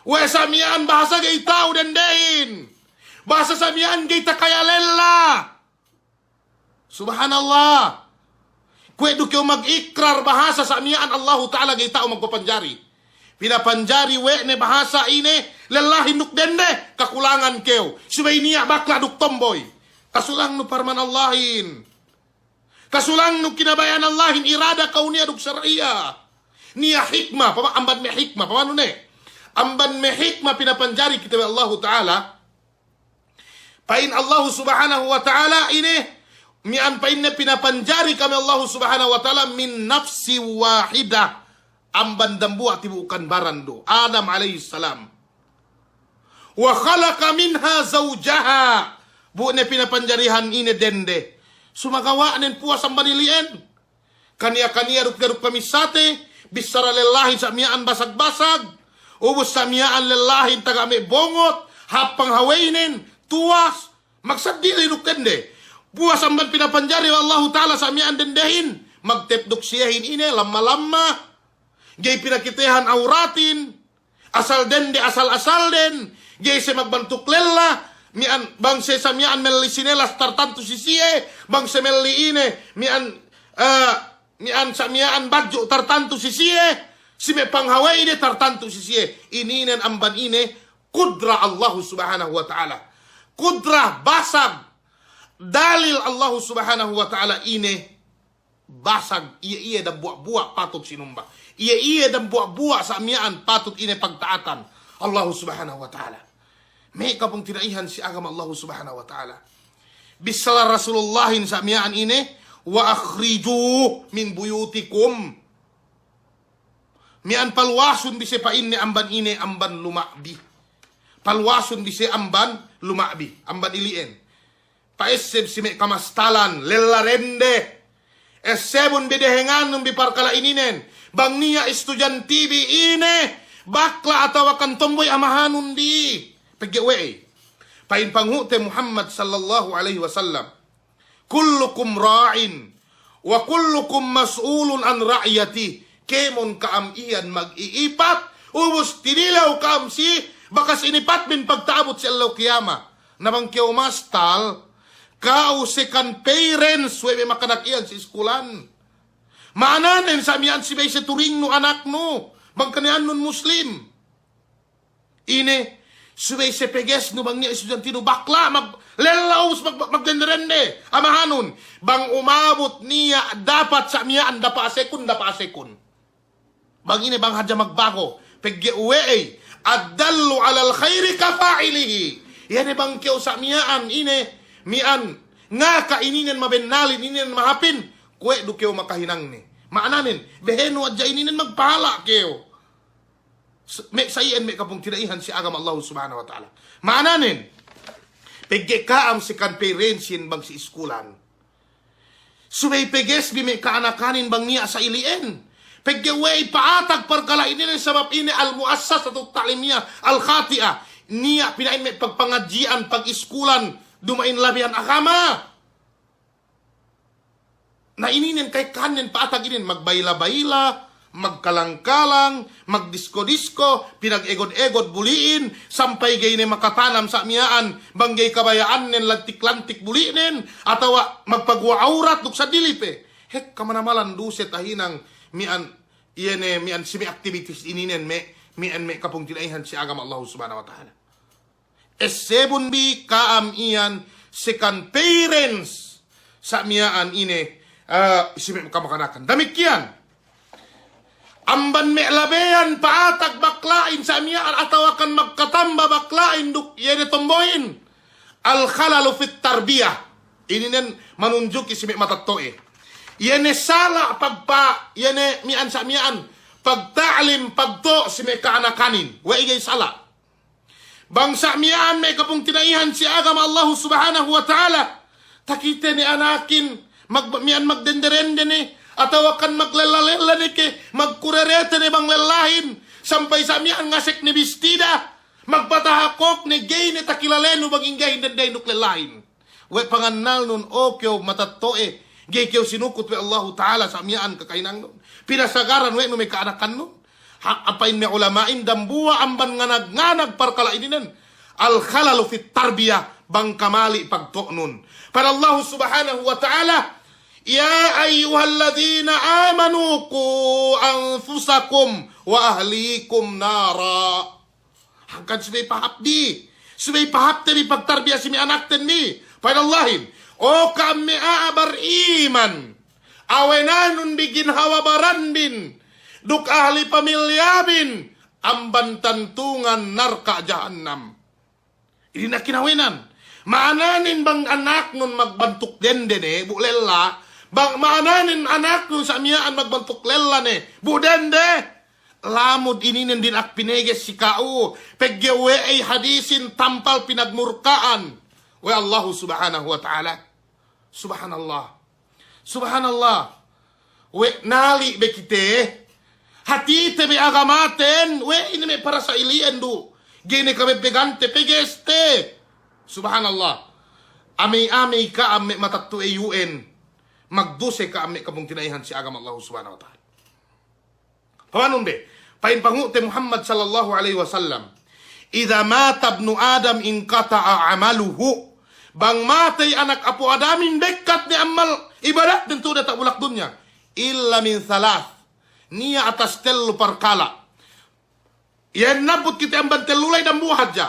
We' sa' miya'an bahasa ga'i ta'u dendehin. Bahasa sa' miya'an ga'i takaya lella. Subhanallah. Kuwe' du kew magikrar bahasa sa' miya'an Allahu Ta'ala ga'i ta'u magpapanjari. Pinapanjari we' ne bahasa ine, lellahin duk dende, kakulangan kew. Subey niya' bakla' duk tomboy. Kasulangnu parman Allahin. Kasulangnu kinabaya'an Allahin irada kawniya duk shar'iya. Niya' hikma, pama-, amban me' hikma, pamanu ne? Amban me' hikma pinapanjari kite we' Allahu Ta'ala. Pa'in Allahu Subhanahu wa Ta'ala ine, mi'an pa'inne pinapanjari kami Allahu Subhanahu wa Ta'ala min nafsin wahidah, amban dambuwa' tibu'ukan baran du, Adam alayhis salam. Wa khalaqa minha zawjaha, bu ne pinapanjarihan ine dende. Sumagawa'nen puwas amban ili'en. Kaniya-kaniya duk-, duk pamissate, bissara lellahin sa' miya'an basag-basag, ubus sa' miya'an lellahin taga me' bongot, hāp panghaweynen, tuwas, magsaddili duk dende. Puwas amban pinapanjari we' Allahu Ta'ala sa' miya'an dendehin, magtep duk siyehin ine, lamma-lamma, ga'i pinakitehan awratin, asal dende, asal-asalden, ga'i siye magbantuk lella, mi'an bang siye sa' mi'an melli sinelas tartantu si siye, bang siye melli ine, mi'an, eh, mi'an sa' mi'an badju' tartantu si siye, si me' panghaweyne tartantu si siye. Ininen amban ine kudra Allahu Subhanahu wa Ta'ala. Kudra basag dalil Allahu Subhanahu wa Ta'ala ine basag, iye-iye dambuwa'-buwa' patut sinumba. Iye-iye dambuwa'-buwa' sa' miya'an patut ine pagta'atan Allahu Subhanahu wa Ta'ala. Me' kapungtina'ihan si agama Allahu Subhanahu wa Ta'ala. Bissala Rasulullahin sa' miya'an ine, "Wa akhriju min buyutikum." Mi'an paluwasun bi siye pa'inne amban ine, amban luma'bi. Paluwasun bi siye amban luma'bi, amban ili'en. Pa'esseb si me' kamastalan, lella dende. Essebun bi, dehengannun bi parkala' ininen. Bang niya' istudiyantibi ine, bakla' atawakan tomboy, amahanun bi. Pegge' we'ey? Pa'in panghu'te Muhammad sallallahu alayhi wasallam, "Kullukum ra'in, wa kullukum mas'ulun an ra'iyatih." Kēmon ka'am iyan magi'ipat, ubus tinilew ka'am si bakas inipatbin pagta'abut si ellew kiyamat. Na bang kew mastal, ka'u second parents we' me' makanak iyan si iskulan. Ma'ananen sa' miya'an subey siye turingnu anaknu, bang kaniya'annun Muslim. Ine, subey siye pegesnu bang niya' istudiyantinu bakla', mag-, lella ubus mag-, mag-, magdende-dende, amahanun. Bang umabut niya' dapat sa' miya'an, dapa' asekun, dapa' asekun. Bang ine, bang hadja magbago. Pegge' we'ey, ad-dallu alal khairi ka fa'ilihi. Iye ne bang kew sa' miya'an ine, mi'an ngaka ininen mabennalin, ininen mahāpin, kuwe' du kew makahinangne. Ma'ananen, behenu hadja ininen magpahala' kew. S-, me' sa' iyan me' kapungtina'ihan si agama Allahu Subhanahu wa Ta'ala. Ma'ananen, pegge' ka'am second parentsin bang si iskulan. Subey pegesbi me' ka'anakanin bang niya' sa' ili'en. Pegge' we'ey pa'atag parkala' ininen, sabab ine al-mu'assasatut ta'limiyah al-khati'ah. Niya' pina'in me' pagpangadji'an, pagiskulan, duma'in labeyan agama. Na ininen ka'ekkahannen pa'atag inin, magbayla-bayla, magkalang-kalang, magdisko-disko, pinag-egod-egod buli'in, sampay ga'i ne makatanam sa' miya'an, bang ga'i kabaya'annen lantik-lantik buli'nen, atawa magpaguwa' awrat duk saddili pe. Hekka manamalan duse tahinang mi'an, iye ne mi'an si me' activities ininen me', mi'an me' kapungtina'ihan si agama Allahu Subhanahu wa Ta'ala. Essebun bi ka'am iyan second parents sa' miya'an ine, eh, si me' kamakanakan. Damikkiyan. Amban me' labeyan pa'atag bakla'in sa' miya'an atawakan magkatamba bakla'in duk iye ne tomboyin. Al-khalalu fit tarbiyah. Ininen manunjuki si me' matetto'e. Iye ne sala' pagpa-, iye ne mi'an sa' miya'an pagta'lim, pagto' si me' ka'anakanin. We'ey ga'i sala'? Bang sa' miya'an me' kapungtina'ihan si agama Allahu Subhanahu wa Ta'ala, takite ne anakin, mag-, mi'an magdende-dende ne, atawakan maglella-lella ne ke, magkurerete ne bang lellahin, sampay sa' miya'an ngasek ne bistida, magpatahakok ne, ga'i ne takilalenu bang inggehin dendehin duk lellahin. We' pangannalnun, o kew matetto'e, ga'i kew sinukut we' Allahu Ta'ala sa' miya'an kakahinangnun. Pinasagaran we' nu me' ka'anakannun. Ha, pa'in me' ulama'in dambuwa' amban nganag-nganag parkala' ininen. Al-khalalu fit tarbiyah, bang kamali' pagto'nun. Pa'in Allahu Subhanahu wa Ta'ala, "Ya ayyuhalladhina amanu qu anfusakum wa ahlikum nara." Hangkan subey pahāp bi. Subey pahāpte bi pagtarbiya si me' anakten bi. Pa'in Allahin, o ka'am me' a'a bariman, awenanun bi ginhawa baranbin duk ahli pamilyabin amban tantungan narka' jahannam. Inin kinawenan. Ma'ananen bang anaknun magbantuk dende ne, bu lella. Bang ma'ananen anaknun sa' miya'an magbantuk lella ne, bu dende. Lamud ininen dina'ak pineges si ka'u, pegge' we'ey hadisin tampal pinagmurka'an we' Allahu Subhanahu wa Ta'ala. Subhanallah. Subhanallah. We' nali' be kite, hatite be agamaten, we' ine me' parasa ili'en du. Ga'i ne kabebbegante, pegeste. Subhanallah. Amey-amey ka'am me' matetto'e iyu'en. Magduse ka'am me' kapungtina'ihan si agama Allahu Subhanahu wa Ta'ala. Pamanun be, pa'in pangu'te Muhammad sallallahu alaihi wasallam, "Idza mata ibnu Adam inqata'a amaluhu." Bang matey anak apu' Adamin, bekkat ne amal ibadatnen tu'u diyata' bulak dunya. Illa min thalath. Niya' atas tellu parkala'. Iyan nabbut kite amban tellu ley dambuwa' hadja.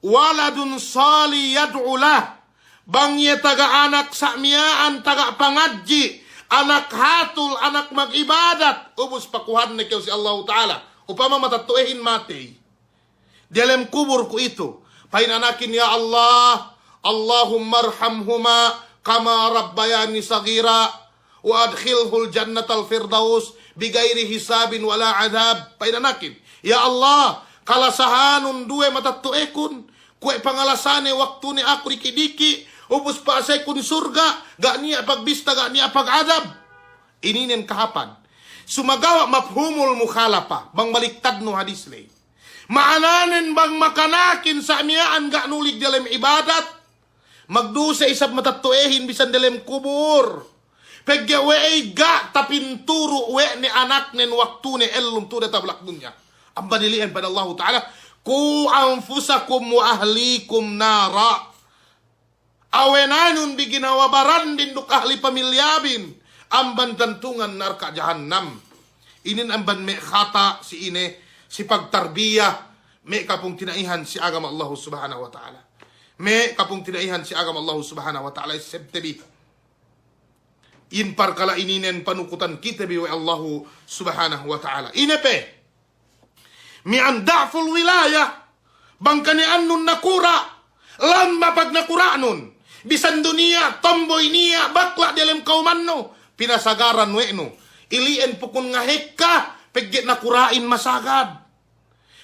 Waladun salih yad'u lah. Bang iye taga anak sa' miya'an taga pangadji', anak hatul, anak mag'ibadat, ubus pakuhanne kew si Allahu Ta'ala. Upama matetto'ehin matey. Diyalem kubur kuwe'itu. Pa'in anakin, "Ya Allah, Allahummarhamhuma kama rabbayani saghira." "Wa adkhilhul jannatal firdaus bighairi hisabin wala adhab." Pa'in anakin, "Ya Allah, kalasahanun duwe matetto'ekun, kuwe' pangalasane waktune aku diki'-diki', ubus pa'asekun surga', ga' niya' pagbista, ga' niya' pagadab." Ininen kahāpan. Sumagawa' mafhumul mukhalafa, bang baliktadnu hadis ley. Ma'ananen bang makanakin sa' miya'an ga' nulig diyalem ibadat, magduse isab matetto'ehin bisan diyalem kubur. Pegge' we'ey ga' tapinturu' we' ne anaknen waktune ellum tu'u diyata' bulak dunya. Amban ili'en pa'in Allahu Ta'ala, "Qu anfusakum wa ahlikum nara." Awenanun bi ginawa barandin duk ahli pamilyabin amban tantungan narka' jahannam. Inin amban me' khata' si ine, si pagtarbiya, me' kapungtina'ihan si agama Allahu Subhanahu wa Ta'ala. Me' kapungtina'ihan si agama Allahu Subhanahu wa Ta'ala, isebte bi. In parkala' ininen panukutan kite bi we' Allahu Subhanahu wa Ta'ala. Ine pe? Miya'an da'ful wilaya, bang kaniya'annun nakura', lamma pagnakura'nun, bisan du niya', tomboy niya', bakla' diyalem kawmannu, pinasagaran we' nu. Ili'en pukun ngahekka, pegge' nakura'in masagad.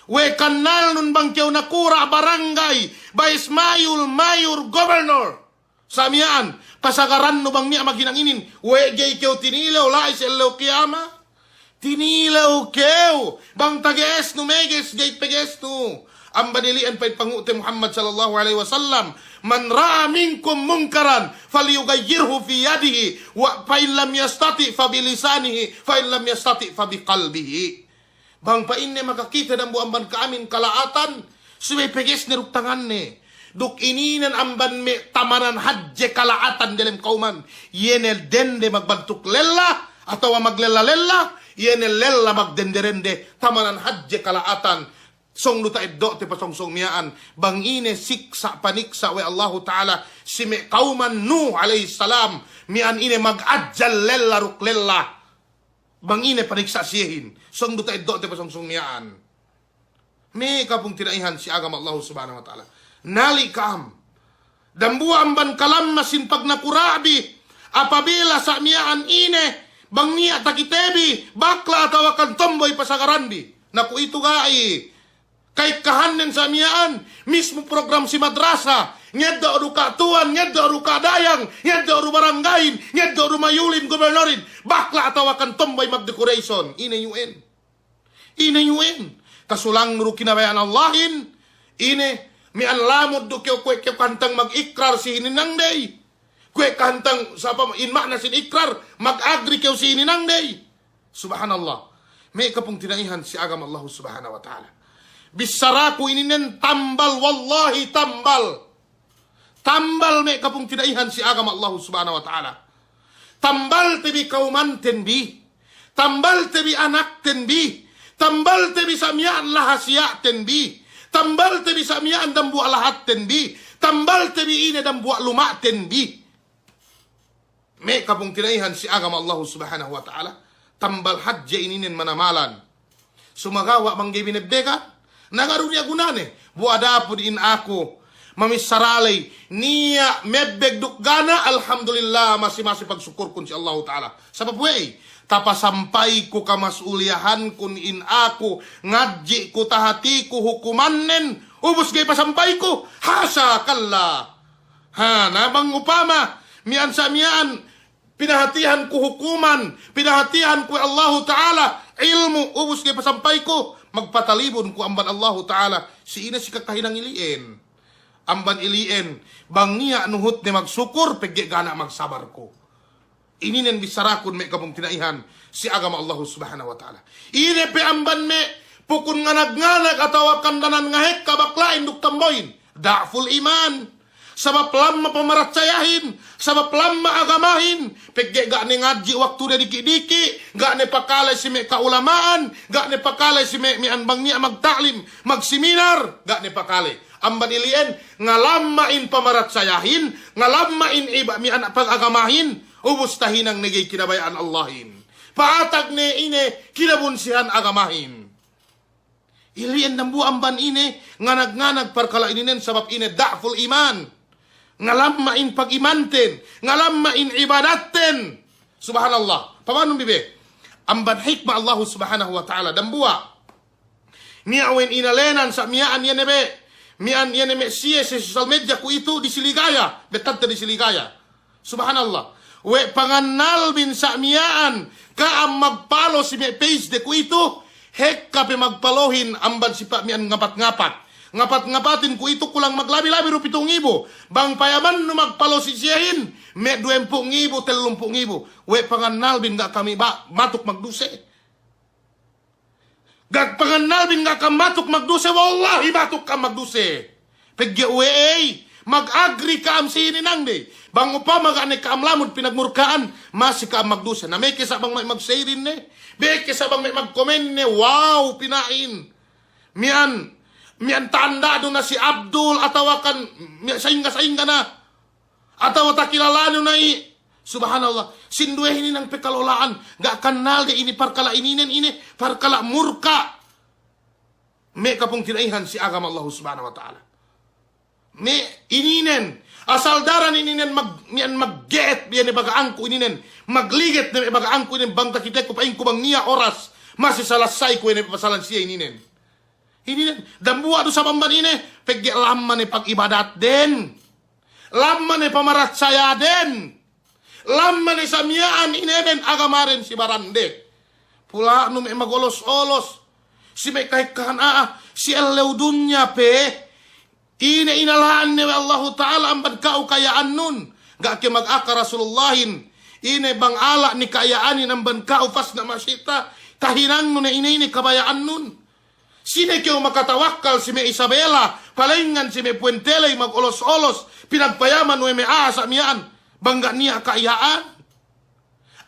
We' kannalnun bang kew nakura' barangay, vice mayor, mayor, governor. Sa' miya'an, pasagarannu bang niya' maghinang inin, we' ga'i kew tinilew la'i si ellew kiyama. Tinilew kew, bang tage'esnu meges, ga'i pegesnu. Amban ili'en pa'in pangu'te Muhammad sallallahu alaihi wasallam, "Man ra'a minkum munkaran falyughayyirhu fi yadihi, wa fa in lam yastati' fa bi lisanihi, fa in lam yastati' fa bi qalbihi." Bang pa'inne makakite dambuwa' amban ka'amin kala'atan, subey pegesne duk tanganne. Duk ininen amban me' tamanan hadje kala'atan diyalem kawman. Iye ne dende magbantuk lella, atawa maglella-lella, iye ne lella magdende-dende, tamanan hadje kala'atan. Sōng du ta'eddo'te pasongsōng miya'an, bang ine siksa' paniksa' we' Allahu Ta'ala si me' kawman Nuh alaihis salam, miya'an ine mag'ajjal lella duk lella. Bang ine paniksa' siyehin, sōng du ta'eddo'te pasongsōng miya'an. Me' kapungtina'ihan si agama Allahu Subhanahu wa Ta'ala. Nali' ka'am. Dambuwa' amban kalammasin pagnakura'bi, apabila sa' miya'an ine, bang niya' takitebi, bakla' atawa kan tomboy pasagaranbi. Na kuwe'itu ga'i. Ka'ekkahannen sa' miya'an, mismu program si madrasa, ngeddo' du ka'tuwan, ngeddo' du ka'dayang, ngeddo' du barangayin, ngeddo' du mayulin, gobernorin, bakla' atawa kan tomboy magdecoration. Ine iyu'en? Ine iyu'en? Kasulangnu du kinabaya'an Allahin, ine, miya'an lamud du kew kuwe' kew kahantang mag'ikrar si hininang dey. Kuwe' kahantang, sapa, in ma'na sin ikrar, mag'agri kew si hininang dey. Subhanallah. Me' kapungtina'ihan si agama Allahu Subhanahu wa Ta'ala. Bissaraku ininen tambal, wallahi tambal. Tambal me' kapungtina'ihan si agama Allahu Subhanahu wa Ta'ala. Tambalte bi kawmanten bi. Tambalte bi anakten bi. Tambalte bi sa' miya'an lahasiya'ten bi. Tambalte bi sa' miya'an dambuwa' lahatten bi. Tambalte bi ine dambuwa' luma'ten bi. Me' kapungtina'ihan si agama Allahu Subhanahu wa Ta'ala, tambal hadje ininen manamalan. Sumagawa' bang ga'i binebbegan, na ga' du niya' gunane. Bu adapun in aku, Mamissara ley, niya' mebbeg duk ga' ne, alhamdulillah, masi-masi pagsukurkun si Allahu Ta'ala. Sabab we'ey, tapasampayku kamas'uliyahankun in aku, ngadji' ku tahatiku hukumannen, ubus ga'i pasampayku, hasha, kalla. Ha, na bang upama, miya'an sa' miya'an, pinahatihan ku hukuman, pinahatihan ku Allahu Ta'ala ilmu', ubus ga'i pasampayku, magpatalibun ku amban Allahu Ta'ala, si ine si kakahinang ili'en. Amban ili'en, bang niya' nuhutne magsukur, pegge' ga' ne magsabar ku. Ininen bissarakun me' kapungtina'ihan si agama Allahu Subhanahu wa Ta'ala. Ine pe amban me' pukun nganag-nganag atawa kandanan ngahekka bakla'in duk tamboyin. Da'ful iman. Sabab lamma pamaratsayahin, sabab lamma agamahin, pegge' ga' ne ngadji' waktude diki'-diki', ga' ne pakale si me' kaulama'an, ga' ne pakale si me', miya'an bang niya' magta'lim, magseminar, ga' ne pakale. Amban ili'en, ngalamma in pamaratsayahin, ngalamma in iba-, miya'an pagagamahin, ubus tahinang ne ga'i kinabaya'an Allahin. Pa'atag ne ine kinabunsihan agamahin. Ili'en dambuwa' amban ine, nganag-nganag parkala' ininen sabab ine da'ful iman. Ngalamma in pagimanten, ngalamma in ibadatten. Subhanallah. Pamanun bi be. Amban hikma Allahu Subhanahu wa Ta'ala. Dambuwa'. Niya' we'en inalenan sa' miya'an iye ne be. Miya'an iye ne me' siye si social media kuwe'itu disi ligaya. Bettadte disi ligaya. Subhanallah. We' pangannalbin sa' miya'an ka'am magpalo si me' page de kuwe'itu, hekka pe magpalohin amban si pa' miya'an ngapat-ngapat. Ngapat-ngapatin kuwe'itu kulang maglabi-labi du pitu' ngibu. Bang payamannu magpalo si siyehin, me' duwempū' ngibu, tellumpū' ngibu. We' pangannalbin ga' kami ba-, matuk magduse. Ga' pangannalbin ga' kam matuk magduse, wallahi matuk kam magduse. Pegge' we'ey, mag-agree ka'am si hininangde. Bang upama ga' ne ka'am lamud pinagmurka'an, masi ka'am magduse. Na meke sa' bang me' magsharing ne, meke sa' bang me' magkomen ne, wow, pina'in. Miya'an, miya'an tanda' du na si Abdul, atawa kan, miya-, sa'ingga-sa'ingga na. Atawa takilalanu na i'. Subhanallah. Sinduwehin hinang pe kalola'an. Ga' kannalde ine parkala' ininen ine. Parkala' murka'. Me' kapungtina'ihan si agama Allahu Subhanahu wa Ta'ala. Me' ininen. Asal daran ininen mag-, miya'an magge'et iye ne baga'anku ininen. Magliget ne me' baga'anku ininen. Bang takiteku pa'inku bang niya' oras. Masi salasay ku iye ne pasalan siye ininen. Ininen, dambuwa' du sabab amban ine, pegge' lamma ne pagibadatden. Lamma ne pamaratsayaden. Lamma ne sa' miya'an ineden agamaden si barande. Pula'nu me' magolos-olos. Si me' kahekkahan a'a, si ellew dunya pe. Ine inala'an ne we' Allahu Ta'ala amban ka'u kaya'annun. Ga' ke magaka Rasulullahin. Ine bang ala' ne kaya'anin amban ka'u fasna' ma syi'ta. Tahinangnu ne ine-ine kabaya'annun. Sine kew makatawakkal si me' Isabela, palengngan si me' Puente Ley magolos-olos, pinagpayaman we' me' a'a sa' miya'an, bang ga' niya' ka'iya'an.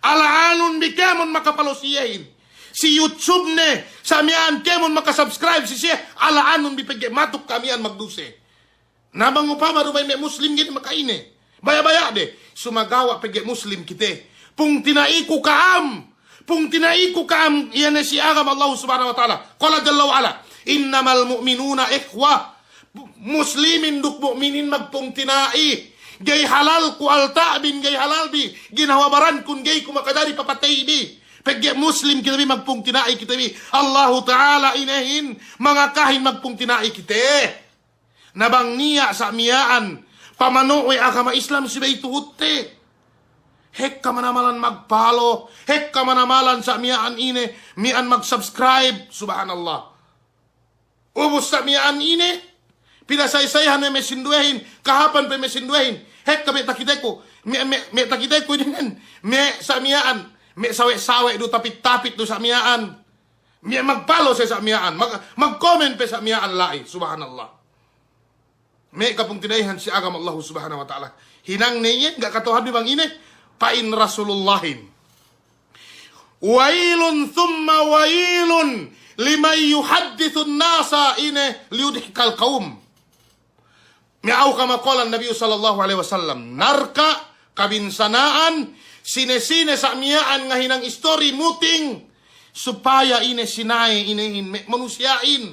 Ala'anun bi kēmon makapalo si iyehin. Si YouTube ne, sa' miya'an kēmon makasubscribe si siye, ala'anun bi pegge' matuk ka'am miya'an magduse. Na bang upama du ba'in me' Muslim ga'i ne maka'ine. Baya'-baya'de. Sumagawa' pegge' Muslim kite. Pungtina'iku ka'am. Pungtina'iku ka'am iye ne si agama Allahu Subhanahu wa Ta'ala. Qala jalla wa ala, "Innamal mu'minuna ikhwah." Muslimin duk mu'minin magpungtina'i. Ga'i halalku alta'bin, ga'i halalbi ginhawa barankun, ga'i ku makajari papateybi. Pegge' Muslim kite bi, magpungtina'i kite bi. Allahu Ta'ala inehin, mangakahin magpungtina'i kite. Na bang niya' sa' miya'an pamano' we' agama Islam subey tuhutte. Hekka manamalan magpalo, hekka manamalan sa' miya'an ine, miya'an magsubscribe, subhanallah. Ubus sa' miya'an ine, pinasay-sayahan we' me' sinduwehin, kahāpan pe me' sinduwehin, hekka me' takiteku, me', me', me' takiteku inin, me' sa' miya'an, me' sawe'-sawe' du, tapit-tapit du sa' miya'an. Me' magpalo siye sa' miya'an, mag-, magkomen pe sa' miya'an la'i, subhanallah. Me' kapungtina'ihan si agama Allahu Subhanahu wa Ta'ala. Hinangne iye, ga' kata'uhanbi bang ine, pa'in Rasulullahin. Wailun thumma wailun liman yuhaddithun nasa ine liyudhikal qawm. Me' aw kama qala Nabi sallallahu alaihi wasallam, narka' kabinsana'an, sine-sine sa' miya'an ngahinang istori muting, supaya ine sinaye inehin me' manusiya'in.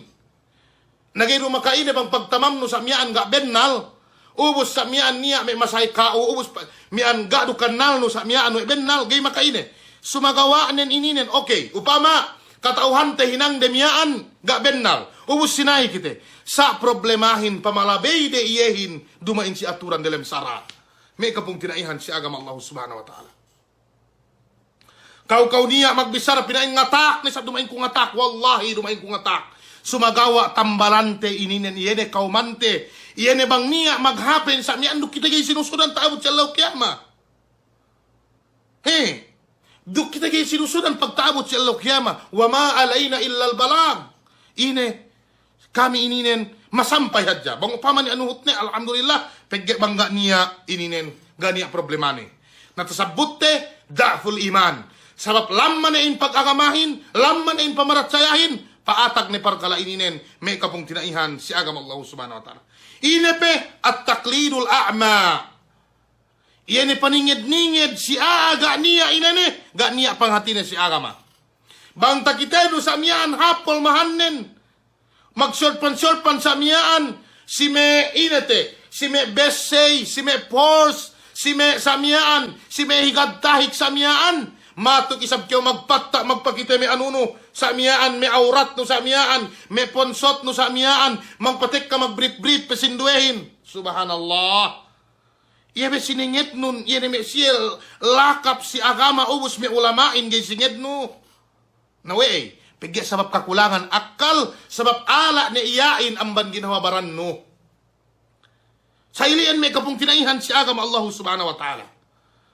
Na ga'i du maka'ine bang pagtamamnu sa' miya'an ga' bennal, ubus sa' miya'an niya' me' masahe ka'u, ubus pa-, miya'an ga' du kannalnu sa' miya'an we' bennal, ga'i maka'ine. Sumagawa'nen ininen, okey, upama kata'uhante hinangde miya'an ga' bennal, ubus sina'i kite. Sa' problemahin pamalabeyde iyehin duma'in si aturan delem sara'. Me' kapungtina'ihan si agama Allahu Subhanahu wa Ta'ala. Kaw-kaw niya' magbissara pina'in ngatak, ne sa' duma'in ku ngatak, wallahi duma'in ku ngatak. Sumagawa' tambalante ininen, iye ne kawmante, iye ne bang niya' maghapen sa' miya'an duk kite ga'i sinusudan ta'abut si ellew kiyama. He, duk kite ga'i sinusudan pagta'abut si ellew kiyama. Wa ma alayna illal balag. Ine, kami ininen masampay hadja. Bang upama niya' nuhutne, alhamdulillah, pegge' bang ga' niya' ininen, ga' niya' problemane. Na tasabbutte, da'ful iman. Sabab lamma ne in pagagamahin, lamma ne in pamaratsayahin, pa'atag ne parkala' ininen, me' kapungtina'ihan si agama Allahu Subhanahu wa Ta'ala. Ine pe, at-taqlidul a'ma. Iye ne paninged-ninged si a'a ga' niya' inene, ga' niya' panghatine si agama. Bang takitenu sa' miya'an hapol mahannen, magsolpan-solpan sa' miya'an, si me' inete, si me' bessey, si me' pors, si me' sa' miya'an, si me' higad tahik sa' miya'an, matuk isab kew magpatta', magpakite me' anunu sa' miya'an, me' awratnu sa' miya'an, me' ponsotnu sa' miya'an, magpatekka magbrip-brip pe sinduwehin. Subhanallah. Iye be siningednun, iye ne me' siye lakap si agama ubus me' ulama'in ga'i singednu. Na we'ey, pegge' sabab kakulangan akkal, sabab ala' ne iya'in amban ginhawa barannu. Sa' ili'en me' kapungtina'ihan si agama Allahu Subhanahu wa Ta'ala.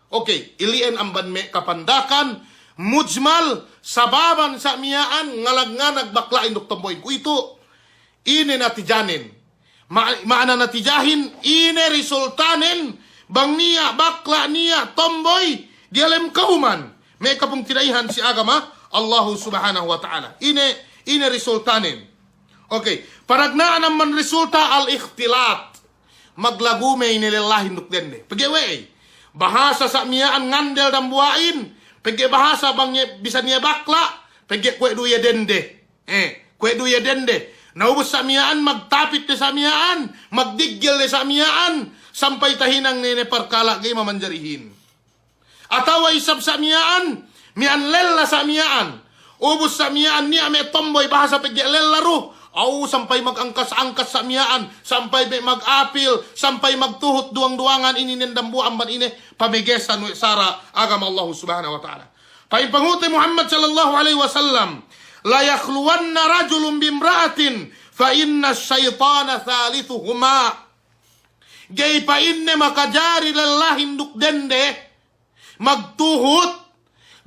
Okey, ili'en amban me' kapandakan, mujmal, sababan sa' miya'an ngalag-nganag bakla'in duk tomboyin. Kuwe'itu, ine natijanen? Ma-, ma'ana natijahin, ine resultanen, bang niya' bakla', niya' tomboy, diyalem kawman me' kapungtina'ihan si agama Allahu Subhanahu wa Ta'ala. Ine, ine resultanen? Okey, panagna'an amban resulta al-ikhtilat. Maglagume ine lellahin duk dende. Pegge' we'ey? Bahasa sa' miya'an ngandel dambuwa'in, pegge' bahasa bang iye, bisan iye bakla', pegge' kuwe' du iye dende. Eh, kuwe' du iye dende. Na ubus sa' miya'an, magtapit de sa' miya'an, magdiggel de sa' miya'an, sampay tahinang ne, ne parkala' ga'i mamanjarihin. Atawa isab sa' miya'an, miya'an lella sa' miya'an. Ubus sa' miya'an niya' me' tomboy bahasa pegge' lella du. Aw, sampay magangkas-angkas sa' miya'an, sampay me' magapil, sampay magtuhut duwang-duwangan ininen dambuwa' amban ine pamegesan we' sara' agama Allahu Subhanahu wa Ta'ala. Pa'in pangute Muhammad sallallahu alaihi wasallam, "La yakhluwanna rajulun bimra'atin fa inna shaytana thalithuhuma." Ga'i pa'inne makajari lellahin duk dende magtuhut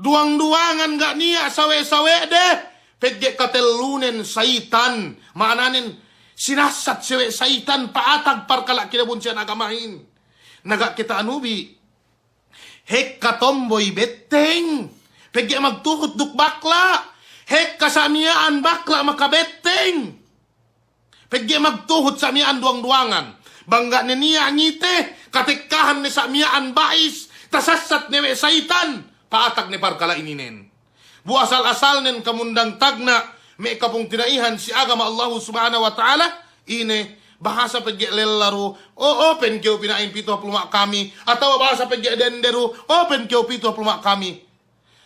duwang-duwangan ga' niya' sawe'-sawe'de, pegge' katellunen sa'itan. Ma'ananen, sinasat sawe' sa'itan, pa'atag parkala' kinabunsihan agamahin. Na ga' kata'anu bi. Hekka tomboy betteng, pegge' magtuhut duk bakla'. Hekka sa' miya'an bakla' makabetteng, pegge' magtuhut sa' miya'an duwang-duwangan. Bang ga' ne niya' ngite, katekkahan ne sa' miya'an ba'is, tasassat ne we' sa'itan, pa'atag ne parkala' ininen. Bu asal-asalnen kamundang tagna', me' kapungtina'ihan si agama Allahu Subhanahu wa Ta'ala, ine, bahasa pegge' lella du, o, open kew pina'in pitu hap luma' kami, atawa bahasa pegge' dende du, open kew pitu hap luma' kami.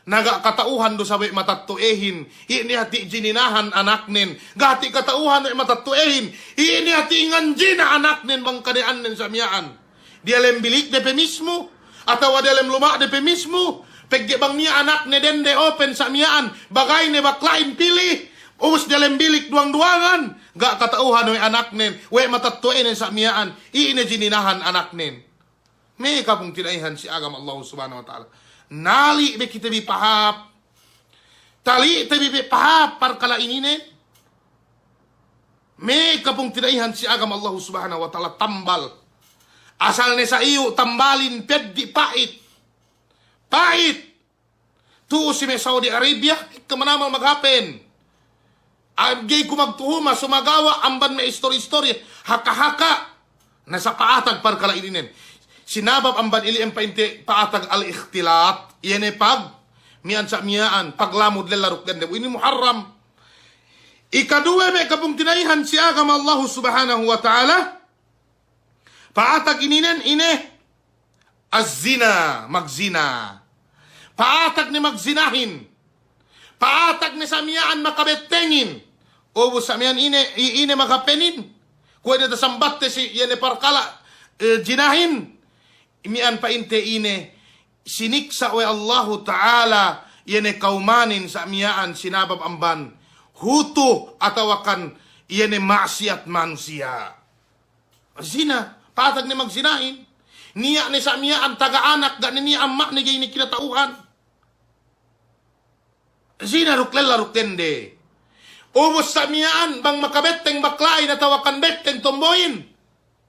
Na ga' kata'uhan du sawe' matatto'ehin, iye ne hati' jininahan anaknen, ga' hati' kata'uhan we' matatto'ehin, iye ne hati' nganjina anaknen bang kade'annen sa' miya'an. Diyalem bilikde pe mismu, atawa diyalem luma'de pe mismu, pegge' bang niya' anakne dende open sa' miya'an, bagayne bakla'in pili, ubus diyalem bilik duwang-duwangan, ga' kata'uhan we' anaknen, we' matatto'enen sa' miya'an, iye ne jininahan anaknen. Me' kapungtina'ihan si agama Allahu Subhanahu wa Ta'ala. Nali' be kite bi pahāp. Tali'te bi be pahāp parkala' ininen. Me' kapungtina'ihan si agama Allahu Subhanahu wa Ta'ala, tambal. Asal ne sa' iyu' tambalin peddi' pa'it. Pa'it. Tu'u si me' Saudi Arabia, ekka manamal maghapen. Ga'i ku magtuhuma, sumagawa' amban me' istori-istori, haka-haka. Na sa' pa'atag parkala' ininen. Sinabab amban ili'en pa'inte pa'atag al-ikhtilat. Iye ne pag, miya'an sa' miya'an, paglamud lella duk dende. Inin muharram. Ikaduwe me' kapungtina'ihan si agama Allahu Subhanahu wa Ta'ala, pa'atag ininen ine, az-zina, magzina. Pa'atag ne magzinahin. Pa'atag ne sa' miya'an makabettengin. Ubus sa' miya'an ine, i-, ine makapenin. Kuwe' ne tasambatte si, iye ne parkala', eh, zinahin. Miya'an pa'inte ine, siniksa' we' Allahu Ta'ala, iye ne kawmanin sa' miya'an sinabab amban hutu atawakan iye ne ma'siyat manusiya'. Zina, pa'atag ne magzinahin. Niya' ne sa' miya'an taga anak, ga' ne niya' amma'ne ga'i ne kinata'uhan. Zina duk lella duk dende. Ubus sa' miya'an bang makabetteng bakla'in atawakan betteng tombo'in,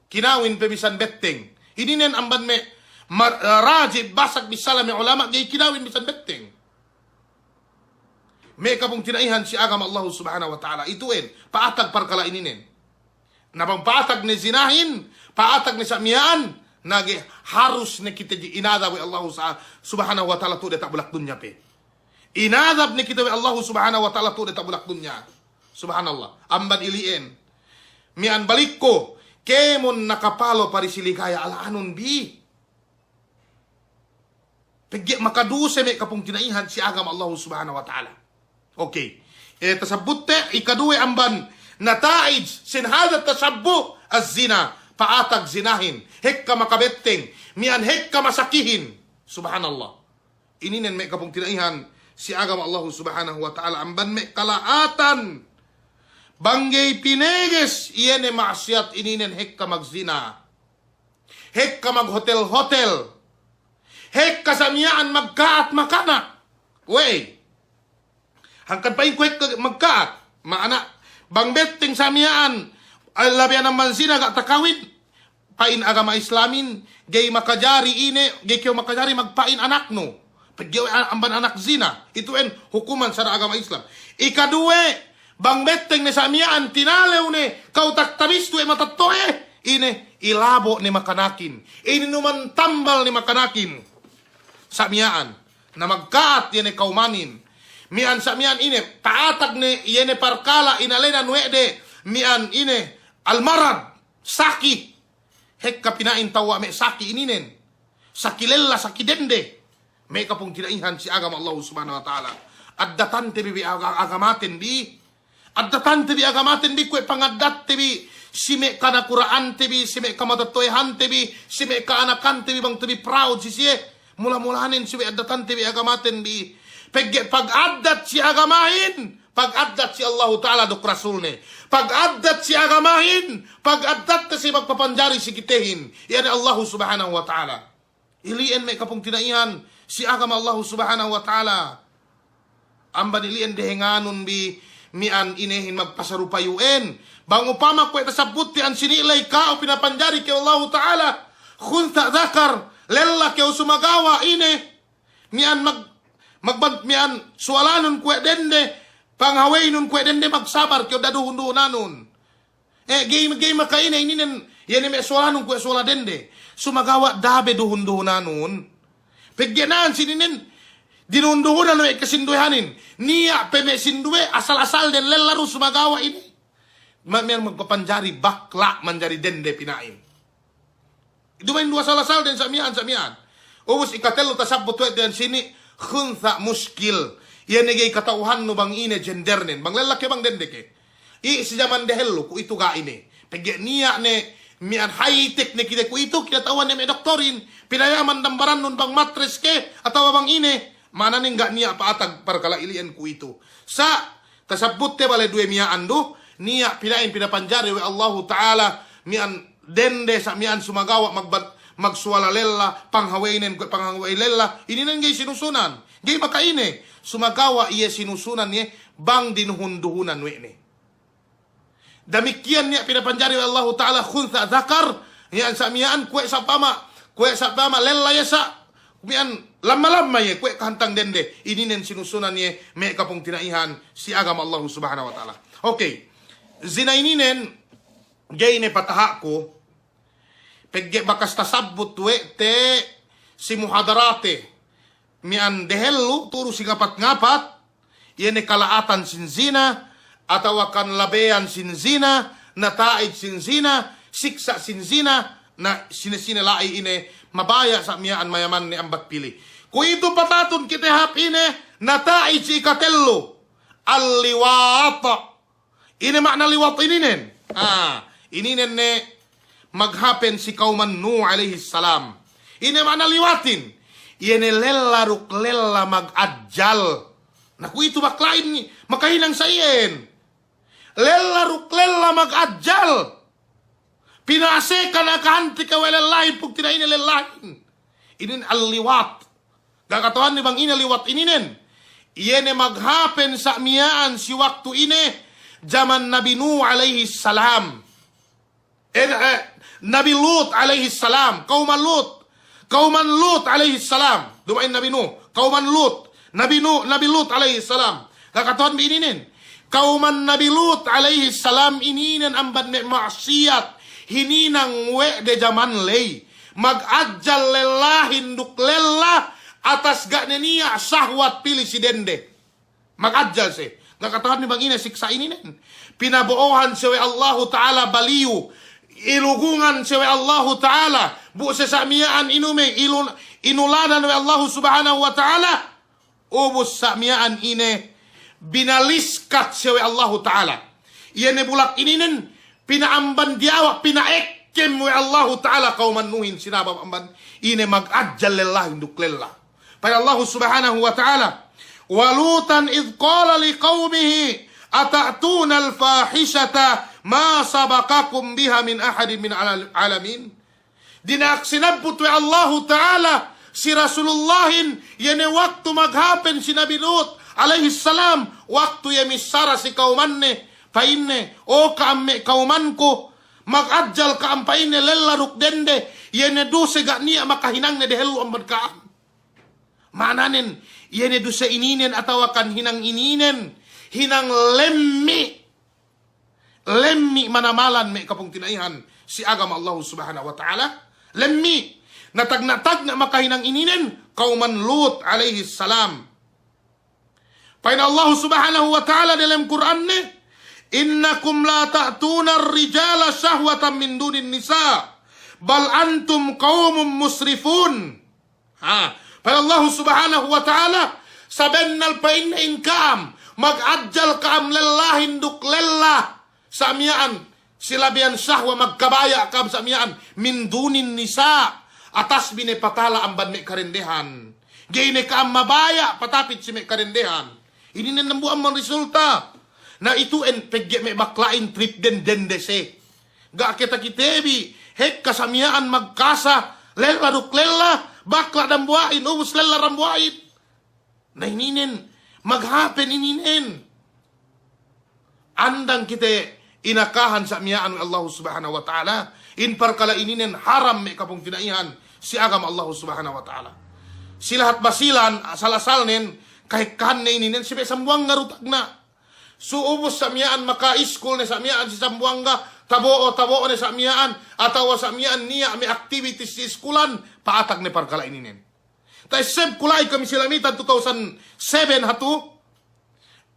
kinawin pe bisan betteng. Ininen amban me' mar-, rajih basag bissala me' ulama' ga'i kinawin bisan betteng. Me' kapungtina'ihan si agama Allahu Subhanahu wa Ta'ala. Itu'en, pa'atag parkala' ininen. Na bang pa'atag ne zinahin, pa'atag ne sa' miya'an, na ga'i harus ne kite ji-, inadab we' Allahu sa-, Subhanahu wa Ta'ala tu'u diyata' bulak dunya pe. Inadab ne kite we' Allahu Subhanahu wa Ta'ala tu'u diyata' bulak dunya. Subhanallah. Amban ili'en. Miya'an balikku, kēmon nakapalo pari si ligaya ala'anun bi. Pegge' makaduse me' kapungtina'ihan si agama Allahu Subhanahu wa Ta'ala. Okey. Eh, tasabbutte, ikaduwe amban nata'ij sin hadha tasabbu' az-zina. Pa'atag zinahin. Hekka makabetteng. Miya'an hekka masakihin. Subhanallah. Ininen me' kapungtina'ihan si agama Allahu Subhanahu wa Ta'ala amban me' kala'atan. Bang ga'i pineges, iye ne ma'siyat ininen hekka magzina. Hekka maghotel-hotel. Hekka sa' miya'an magka'at makana. We'ey. Hangkan pa'inku hekka magka'at. Ma'ana, bang betteng sa' miya'an, eh, labi anam manzina ga' takawin. Pa'in agama Islamin, ga'i makajari ine, ga'i kew makajari magpa'in anaknu. Pegge' we' a-, amban anak zina. Itu'en hukuman sara' agama Islam. Ikaduwe, bang betteng ne sa' miya'an tinalew ne, ka'u taktabistu we' matetto'e, ine, ilabo' ne makanakin. Ininuman tambal ne makanakin. Sa' miya'an, na magka'at iye ne kawmanin. Miya'an sa' miya'an ine, ta'atag ne iye ne parkala' inalenan we' de, miya'an ine, al-marad, saki. Hekka pina'in tewwa' me' saki ininen. Saki lella, saki dende. Me' kapungtina'ihan si agama Allahu Subhanahu wa Ta'ala. Addatante bi, bi aga-, agamaten bi. Addatante bi agamaten bi kuwe' pangaddatte bi. Si me' kanakura'ante bi, si me' kamatetto'ehante bi, si me' ka'anakante bi bang te bi proud si siye. Mula-mulanen si we' addatante bi agamaten bi. Pegge' pagaddat si agamahin. Pagaddat si Allahu Ta'ala duk Rasulne. Pagaddat si agamahin, pagaddatte si magpapanjari si kitehin. Iye ne Allahu Subhanahu wa Ta'ala. Ili'en me' kapungtina'ihan si agama Allahu Subhanahu wa Ta'ala. Amban ili'en dehenganun bi miya'an inehin magpasarupa yu'en. Bang upama kuwe' tasabbutte ensini' ley ka'u pinapanjari kew Allahu Ta'ala. Khuntha dhakar, lella kew sumagawa' ine. Miya'an mag-, magban-, miya'an suwalanun kuwe' dende, panghaweynun kuwe' dende magsabar kew da'a duhun-duhunanun. Eh, ga'i, ga'i maka'ine ininen, iye ne me' suwalanun kuwe' suwala dende. Sumagawa' da'a be duhun-duhunanun. Pegge' na'an sininen, dinuhun-duhunan we' kasinduwehanin. Niya' pe me' sinduwe, asal-asal den lella du sumagawa' ine. Ma-, miya'an magpapanjari bakla' manjari dende pina'in. Duma'in du asal-asal den sa' miya'an, sa' miya'an. Ubus ikatellu tasabbut we' te ensini', khuntha muskil. Iye ne ga'i kata'uhannu bang ine gendernen. Bang lella ke, bang dende ke. I' si jaman dehellu, kuwe'itu ga' ine. Pegge' niya' ne miya'an high-tech ne kite kuwe'itu, kinata'uhan ne me' doktorin. Pinayaman dambarannun bang matres ke, atawa bang ine. Ma'ananen ga' niya' pa'atag parkala' ili'en kuwe'itu. Sa' tasabbutte bale duwe miya'an du, niya' pina'in pinapanjari we' Allahu Ta'ala, miya'an dende sa' miya'an sumagawa' magban-, magsuwala lella, panghaweynen kuwe' panghawey lella, ininen ga'i sinusunan, ga'i maka'ine, sumagawa' iye sinusunan iye bang dinuhun-duhunan we' ne. Damikkiyan niya' pinapanjari we' Allahu Ta'ala khuntha dhakar, miya'an sa' miya'an kuwe' sa' pama, kuwe' sa' pama lella iye sa', miya'an lamma-lamma iye, kuwe' kahantang dende, ininen sinusunan iye me' kapungtina'ihan si agama Allahu Subhanahu wa Ta'ala. Okey. Zina ininen, ga'i ne pataha'ku, pegge' bakas tasabbut we' te si muhadarate, miya'an dehellu, tu'u du si ngapat-ngapat, iye ne kala'atan sin zina, atawakan labeyan sin zina, nata'ij sin zina, siksa' sin zina, na sine-sine la'i ine mabaya' sa' miya'an mayamanne ambat pili. Kuwe'itu patatun kite hap ine, nata'ij si ikatellu, al-liwat. Ine ma'na liwat ininen? Ah, ininen ne maghapen si kawman Nuh alayhis salam. Ine ma'na liwatin? Iye ne lella duk lella mag'ajjal. Na kuwe'itu bakla'in makahinang sa' iyan. Lella duk lella mag'ajjal. Pina'asekan akahante ke we' lellahin, pungtina'ine lellahin. Inin al-liwat. Ga' kata'uhanbi bang ine liwat ininen? Iye ne maghapen sa' miya'an si waktu ine, jaman Nabi Nuh alayhis salam. Eh, eh, Nabi Lut alayhis salam, kawman Lut. Kawman Lut alayhis salam. Duma'in Nabi Nuh, kawman Lut. Nabi Nuh, Nabi Lut alayhis salam. Ga' kata'uhanbi ininen? Kawman Nabi Lut alayhis salam ininen amban me' ma'siyat hininang we' de jaman ley. Mag'ajjal lellahin duk lella atas ga' ne niya' sahwat pili si dende. Mag'ajjal siye. Ga' kata'uhanbi bang ine siksa' ininen? Pinabo'ohan siye we' Allahu Ta'ala baliyu. Ilugungan siye we' Allahu Ta'ala. Bu siye sa' miya'an inume, ilun-, inulanan we' Allahu Subhanahu wa Ta'ala. Ubus sa' miya'an ine, binaliskat siye we' Allahu Ta'ala. Iye ne bulak ininen, pina'amban diyawa', pina'ekkem we' Allahu Ta'ala kawman Nuhin, sinabab amban ine mag'ajjal lellahin duk lella. Pa'in Allahu Subhanahu wa Ta'ala, "Wa Lutan idh qala liqawmihi ata'tunal fahishata ma sabaqakum biha min ahadin minal alamin." Dina'ak sinabbut we' Allahu Ta'ala si Rasulullahin, iye ne waktu maghapen si Nabi Lut alayhis salam, waktu iye missara si kawmanne, pa'inne, "O ka'am me' kawmanku, mag'ajjal ka'am," pa'inne, "lella duk dende, iye ne duse ga' niya' makahinangne dehellu amban ka'am." Ma'ananen, iye ne duse ininen atawakan hinang ininen, hinang lemmi'. Lemmi' manamalan me' kapungtina'ihan si agama Allahu Subhanahu wa Ta'ala. Lemmi'. Na tagna'-tagna' makahinang ininen, kawman Lut alayhis salam. Pa'in Allahu Subhanahu wa Ta'ala dalem Kur'anne, "Innakum la ta'tunar rijala shahwatan min dunin nisa, bal antum qawmun musrifun." Ha, pa'in Allahu Subhanahu wa Ta'ala, sabennal pa'inne in ka'am, mag'ajjal ka'am lellahin duk lella, sa' miya'an, si labeyan sahwa magkabaya' ka'am sa' miya'an, min dunin nisa, atas bi ne patala amban me' kadendehan. Ga'i ne ka'am mabaya' patapit si me' kadendehan. Ininen dambuwa' amban resulta. Na itu'en pegge' me' bakla'in trip den dende se. Ga' kite-kitebi, hekka sa' miya'an magkasa, lella duk lella, bakla' dambuwa'in, ubus lella dambuwa'in. Na ininen, maghapen ininen. Andang kite inakahan sa' miya'an we' Allahu Subhanahu wa Ta'ala, in parkala' ininen haram me' kapungtina'ihan si agama Allahu Subhanahu wa Ta'ala. Si lahat Basilan, asal-asalnen, kahekkahanne ininen, si me' Sambuwangga du tagna'. Su ubus sa' miya'an makaiskul ne sa' miya'an si Sambuwangga, tabo'o, tabo'o ne sa' miya'an, atawa sa' miya'an niya' me' activities si iskulan, pa'atag ne parkala' ininen. Ta'esseb ku la'i kami si Lamitan two thousand seven hatu,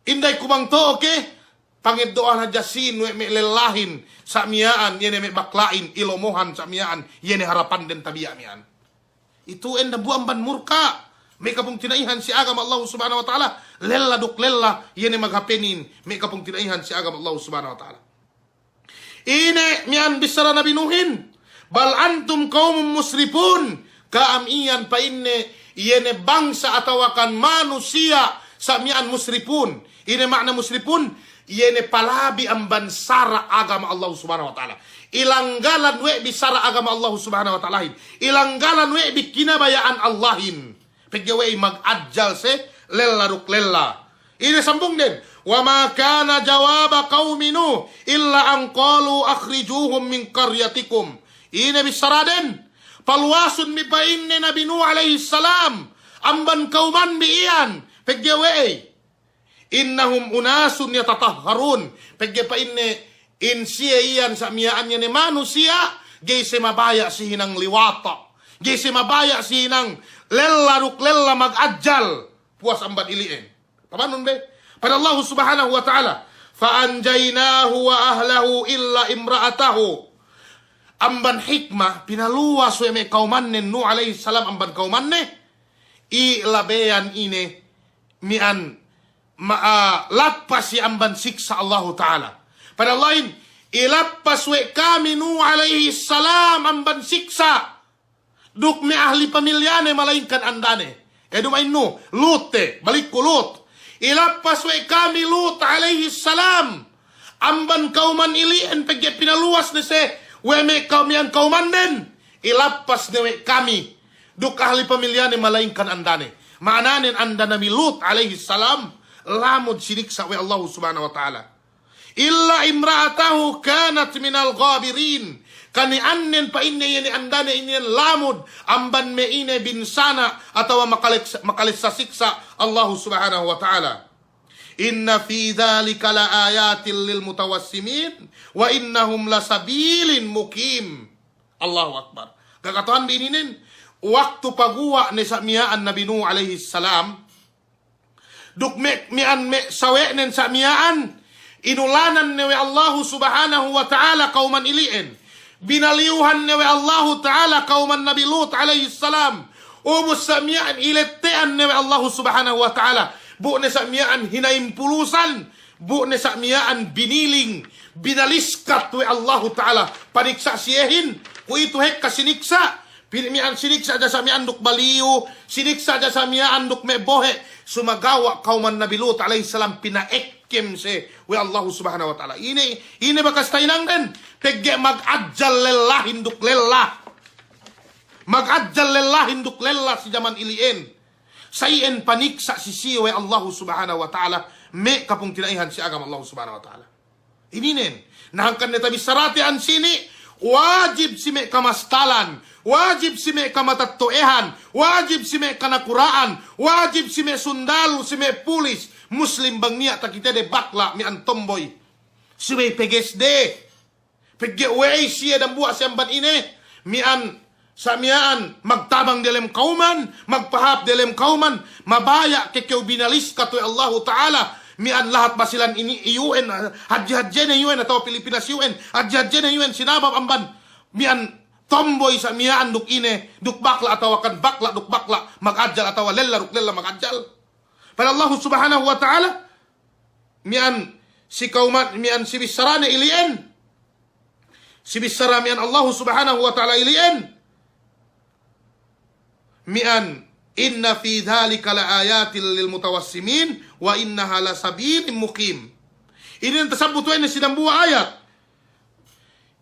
inday ku bang to'o ke, pangeddo'an hadja sīn we' me' lellahin, sa' miya'an, iye ne me' bakla'in, ilomohan sa' miya'an, iye ne harapanden tabiya' miya'an. Itu'en dambuwa' amban murka' me' kapungtina'ihan si agama Allahu Subhanahu wa Ta'ala, lella duk lella, iye ne maghapenin me' kapungtina'ihan si agama Allahu Subhanahu wa Ta'ala. Ine miya'an bissara Nabi Nuhin, "Bal antum qawmun musrifun." Ka'am iyan pa'inne, iye ne bangsa atawakan manusiya' sa' miya'an musrifun. Ine ma'na musrifun? Iye ne palabi amban sara' agama Allahu Subhanahu wa Ta'ala. Ilanggalan we' bi sara' agama Allahu Subhanahu wa Ta'alahin. Ilanggalan we' bi kinabaya'an Allahin. Pegge' we'ey mag'ajjal se lella duk lella. Ine sambungden? "Wa ma kana jawaba qawmi Nuh illa an qalu akhrijuhum min qaryatikum." Ine bissaraden? Paluwasun bi pa'inne Nabi Nuh alayhis salam amban kawmanbi iyan. Pegge' we'ey? "Innahum unasun yatatahharun." Pegge' pa'inne in siye iyan sa' miya'an iye ne manusiya', ga'i siye mabaya' si hinang liwata'. Ga'i siye mabaya' si hinang lella duk lella mag'ajjal. Puwas amban ili'en. Pamanun be? Pa'in Allahu Subhanahu wa Ta'ala, فأنجيناه وأهله إلا امرأته. Amban hikma, pinaluwas we' me' kawmannen Nuh alayhis salam amban kawmanne, i labeyan ine miya'an ma-, ah, lappas iye amban siksa' Allahu Ta'ala. Pa'in Allahin, ilappas we' kami Nuh alayhis salam amban siksa'. Duk me' ahli pamilyane malaingkan andane. E, duma'in Nuh, Lut te, balikku Lut. Ilappas we' kami Lut alayhis salam amban kawman ili'en pegge' pinaluwas ne siye we' me' kaw-, miya'an kawmannen. Ilappas ne we' kami duk ahli pamilyane malaingkan andane. Ma'ananen anda Nabi Lut alayhis salam lamud siniksa' we' Allahu Subhanahu wa Ta'ala. إلا امرأته كانت من الغابرين. Kaniyannen pa'inne iye ne andane inin lamud amban me' ine binsana' atawa makaleksa-, makalessa siksa' Allahu Subhanahu wa Ta'ala. إن في ذلك لآيات للمتوسمين وإنهم لسبيل مقيم. Allahu Akbar. Ga' kata'uhanbi ininen, waktu paguwa' ne sa' miya'an Nabi Nuh alayhis salam, duk me', miya'an me' sawe'nen sa' miya'an, inulanan ne we' Allahu Subhanahu wa Ta'ala kawman ili'en. Binaliyuhan ne we' Allahu Ta'ala kawman Nabi Lut alayhis salam. Ubus sa' miya'an ilette'an ne we' Allahu Subhanahu wa Ta'ala. Bu ne sa' miya'an hina'impulusan, bu ne sa' miya'an biniling, binaliskat we' Allahu Ta'ala. Paniksa' siyehin, kuwe'itu hekka siniksa', Pin-, miya'an siniksa' hadja sa' miya'an duk baliyu, siniksa' hadja sa' miya'an duk me' bohe', sumagawa' kawman Nabi Lut alayhis salam pina'ekkem siye we' Allahu Subhanahu wa Ta'ala. Ine, ine bakas tahinangden, pegge' mag'ajjal lellahin duk lella. Mag'ajjal lellahin duk lella si jaman ili'en. Sa' iyan paniksa' si siye we' Allahu Subhanahu wa Ta'ala, me' kapungtina'ihan si agama Allahu Subhanahu wa Ta'ala. Ininen, na hangkan ne tabissarate ensini', wajib si me' kamastalan, wajib si me' kamatetto'ehan, wajib si me' kanakura'an, wajib si me' sundalu, si me' pulis, Muslim bang niya' takitede bakla' miya'an tomboy. Subey pegesde. Pegge' we'ey siye dambuwa' si amban ine, miya'an Sa' miya'an magtabang diyalem kawman, magpahāp diyalem kawman, mabaya' ke kew binaliskat we' Allahu Ta'ala, miya'an lahat Basilan ini iyu'en, hadje-hadjene iyu'en atawa Pilipinas iyu'en, hadje-hadjene iyu'en sinabab amban miya'an tomboy sa' miya'an duk ine, duk bakla' atawa kan bakla' duk bakla', mag'ajjal atawa lella duk lella mag'ajjal. Pa'in Allahu Subhanahu wa Ta'ala, miya'an si kawman, miya'an si bissarane ili'en, Si bissara miya'an Allahu Subhanahu wa Ta'ala ili'en, miya'an, إن في ذلك لآيات للمتوسمين وإنها لسبيل مقيم. Inin tasabbut we' ne si dambuwa' ayat.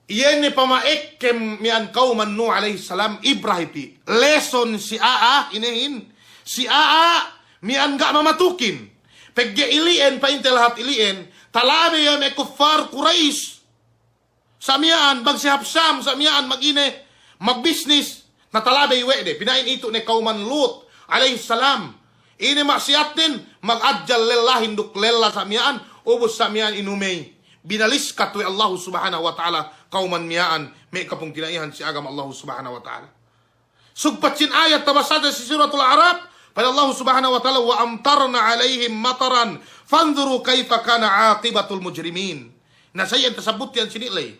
Iye ne pama'ekkem miya'an kawman Nuh alayhis salam, ibrah pi. Lesson si a'a, inehin, si a'a miya'an ga' mamatukin. Pegge' ili'en, pa'inte lahat ili'en, talabey we' me' kuffar Quraysh. Sa' miya'an, bang si Habsam, sa' miya'an, magine, magbisnis, na talabey we' de, pina'in itu ne kawman Lut, alayhis salam. Ine ma'siyatden, mag'ajjal lellahin duk lella sa' miya'an, ubus sa' miya'an inumey. Binaliskat we' Allahu Subhanahu wa Ta'ala, kawman miya'an, me' kapungtina'ihan si agama Allahu Subhanahu wa Ta'ala. Sugpat sin ayat tabasade si Suratul A'raf, pa'in Allahu Subhanahu wa Ta'ala, وأمطرنا عليهم مطرا فانظروا كيف كان عاقبة المجرمين. Na sa' iyan tasabbut iyan sini' ley.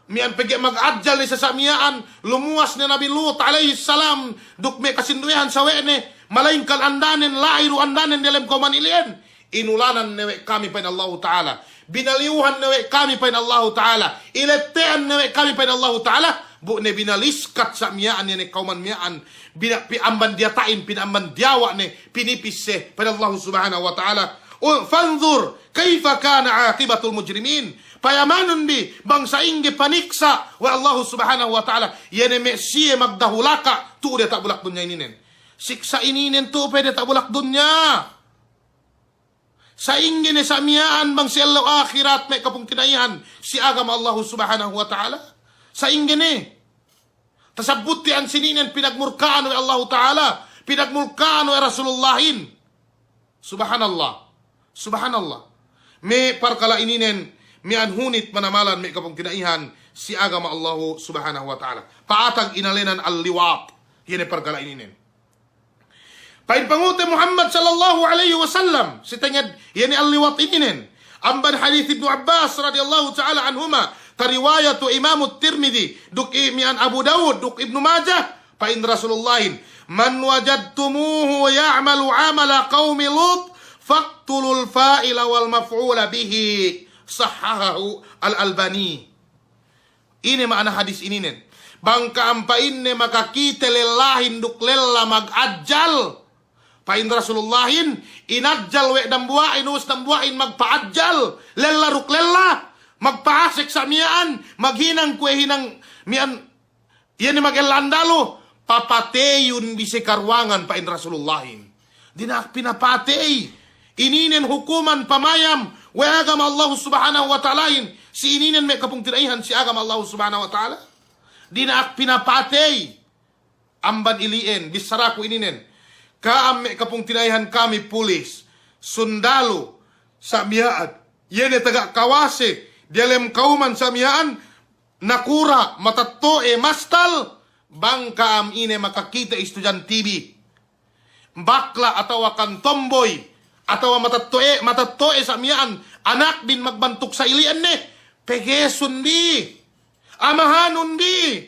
Miya'an pegge' mag'ajjal ne sa' miya'an, lumuwas ne Nabi Lut alayhis salam, duk me' kasinduwehan sawe'ne, malayingkan andanen, la'i du andanen diyalem kawman ili'en. Inulanan ne we' kami, pa'in Allahu Ta'ala. Binaliyuhan ne we' kami, pa'in Allahu Ta'ala. Ilette'an ne we' kami, pa'in Allahu Ta'ala. Bu ne binaliskat sa' miya'an, iye ne kawman miya'an. Bina-, pi-, amban diyata'in, pin-, amban diyawa' ne, pinipis siye, pa'in Allahu Subhanahu wa Ta'ala. U-, فانظر كيف كان عاقبة المجرمين. Payamanun bi, bang sa'ingge paniksa' we' Allahu Subhanahu wa Ta'ala. Iye ne me' siye magdahulaka, tu'u diyata' bulak dunya ininen. Siksa' ininen tu'u pe diyata' bulak dunya. Sa'ingge ne sa' miya'an bang si ellew ahirat me' kapungtina'ihan si agama Allahu Subhanahu wa Ta'ala? Sa'ingge ne? Tasabbut iyan sininen pinagmurka'an we' Allahu Ta'ala, pinagmurka'an we' Rasulullahin. Subhanallah. Subhanallah. Me' parkala' ininen miya'an hunit manamalan me' kapungtina'ihan si agama Allahu Subhanahu wa Ta'ala. Pa'atag inalenan al-liwat. Iye ne parkala' ininen. Pa'in pangute Muhammad sallallahu alayhi wasallam, si tenged, iye ne al-liwat ininen. Amban hadis Ibnu Abbas radiyallahu ta'ala anhuma, tariwayat we' Imamu Tirmidhi, duk i-, miya'an Abu Dawud, duk Ibnu Majah, pa'in Rasulullahin, "Man wajadtumuhu ya'malu 'amala qaumi Lut, faqtulul fa'ila wal maf'ula bihi." Sahhahahu Al-Albani. Ine ma'ana hadis ininen? Bang ka'am pa'inne makakite lellahin duk lella mag'ajjal. Pa'in Rasulullahin, in'ajjal we' dambuwa'in, ubus dambuwa'in magpa'ajjal, lella duk lella, magpa'asek sa' miya'an, maghinang kuwe' hinang miya'an, iye ne mag'ella andalu, papateyun bi si karuwangan, pa'in Rasulullahin. Dina'ak pinapatey. Ininen hukuman pamayam we' agama Allahu Subhanahu wa Ta'alahin. Si ininen me' kapungtina'ihan si agama Allahu Subhanahu wa Ta'ala. Dina'ak pinapatey. Amban ili'en, bissaraku ininen. Ka'am me' kapungtina'ihan kami pulis, sundalu, sa' miya'an, iye ne taga kawase, diyalem kawman sa' miya'an, nakura', matetto'e, mastal, bang ka'am ine makakite istudiyanti bi. Bakla' atawa kan tomboy, atawa matetto'e, matetto'e sa' miya'an, anakbin magbantuk sa' ili'en ne, pegesun bi. Amahanun bi.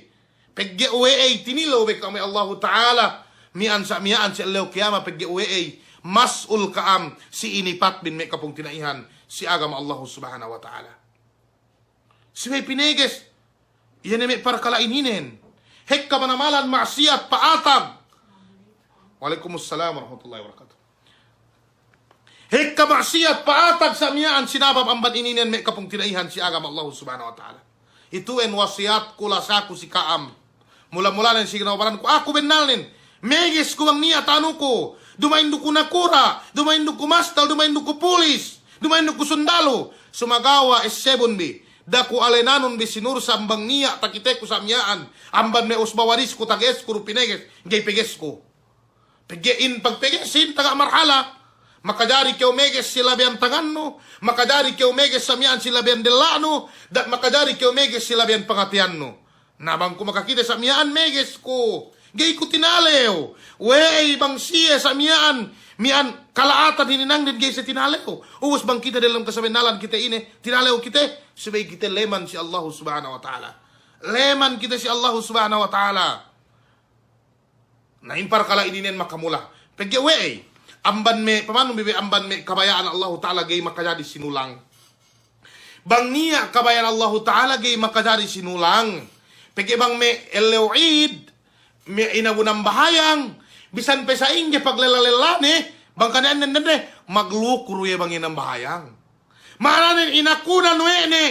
Pegge' we'ey tinilew be ka'am we' Allahu Ta'ala. Miya'an sa' miya'an si ellew kiyama pegge' we'ey. Mas'ul ka'am si inipatbin me' kapungtina'ihan si agama Allahu Subhanahu wa Ta'ala. Subey pineges. Iye ne me' parkala' ininen. Hekka manamalan ma'asiyat pa'atag. Wa'alaikumussalam warahmatullahi wabarakatuh. Hekka ma'asiyat pa'atag sa' miya'an sinabab amban ininen me' kapungtina'ihan si agama Allahu Subhanahu wa Ta'ala. Itu'en wasiyatku lasaku si ka'am. Mula-mulanen si ginawa baranku, aku bennalnen. Meges ku bang niya' tanuku. Duma'in du ku nakura', duma'in du ku mastal, duma'in du ku pulis, duma'in du ku sundalu. Sumagawa' essebun bi. Da'a ku alenanun bi sinursa' bang niya' takiteku sa' miya'an. Amban me' usba warisku tagesku du pineges, ga'i pegesku. Pegge' in pagpegesin taga marhala. Makajari kew meges si labeyan tangannu, makajari kew meges sa' miya'an si labeyan della'nu, duk makajari kew meges si labeyan pangateyannu. Na bang ku makakite sa' miya'an meges ku. Ga'i ku tinalew. We'ey bang siye sa' miya'an, miya'an kala'atan hininangden ga'i siye tinalew. Ubus bang kite diyalem kasabennalan kite ine, tinalew kite, subey kite leman si Allahu Subhanahu wa Ta'ala. Leman kite si Allahu Subhanahu wa Ta'ala. Na, in parkala' ininen makamula. Pegge' we'ey, amban me', pamanun bi we' amban me' kabaya'an Allahu Ta'ala ga'i makajari sinulang. Bang niya' kabaya'an Allahu Ta'ala ga'i makajari sinulang. Pegge' bang me' ellew Id, me' inabu nambahayang, bisan pe sa'ingge paglella-lellane, bang kaniyanen dende, maglukru iye bang iye nambahayang. Ma'ananen inakunan we' ne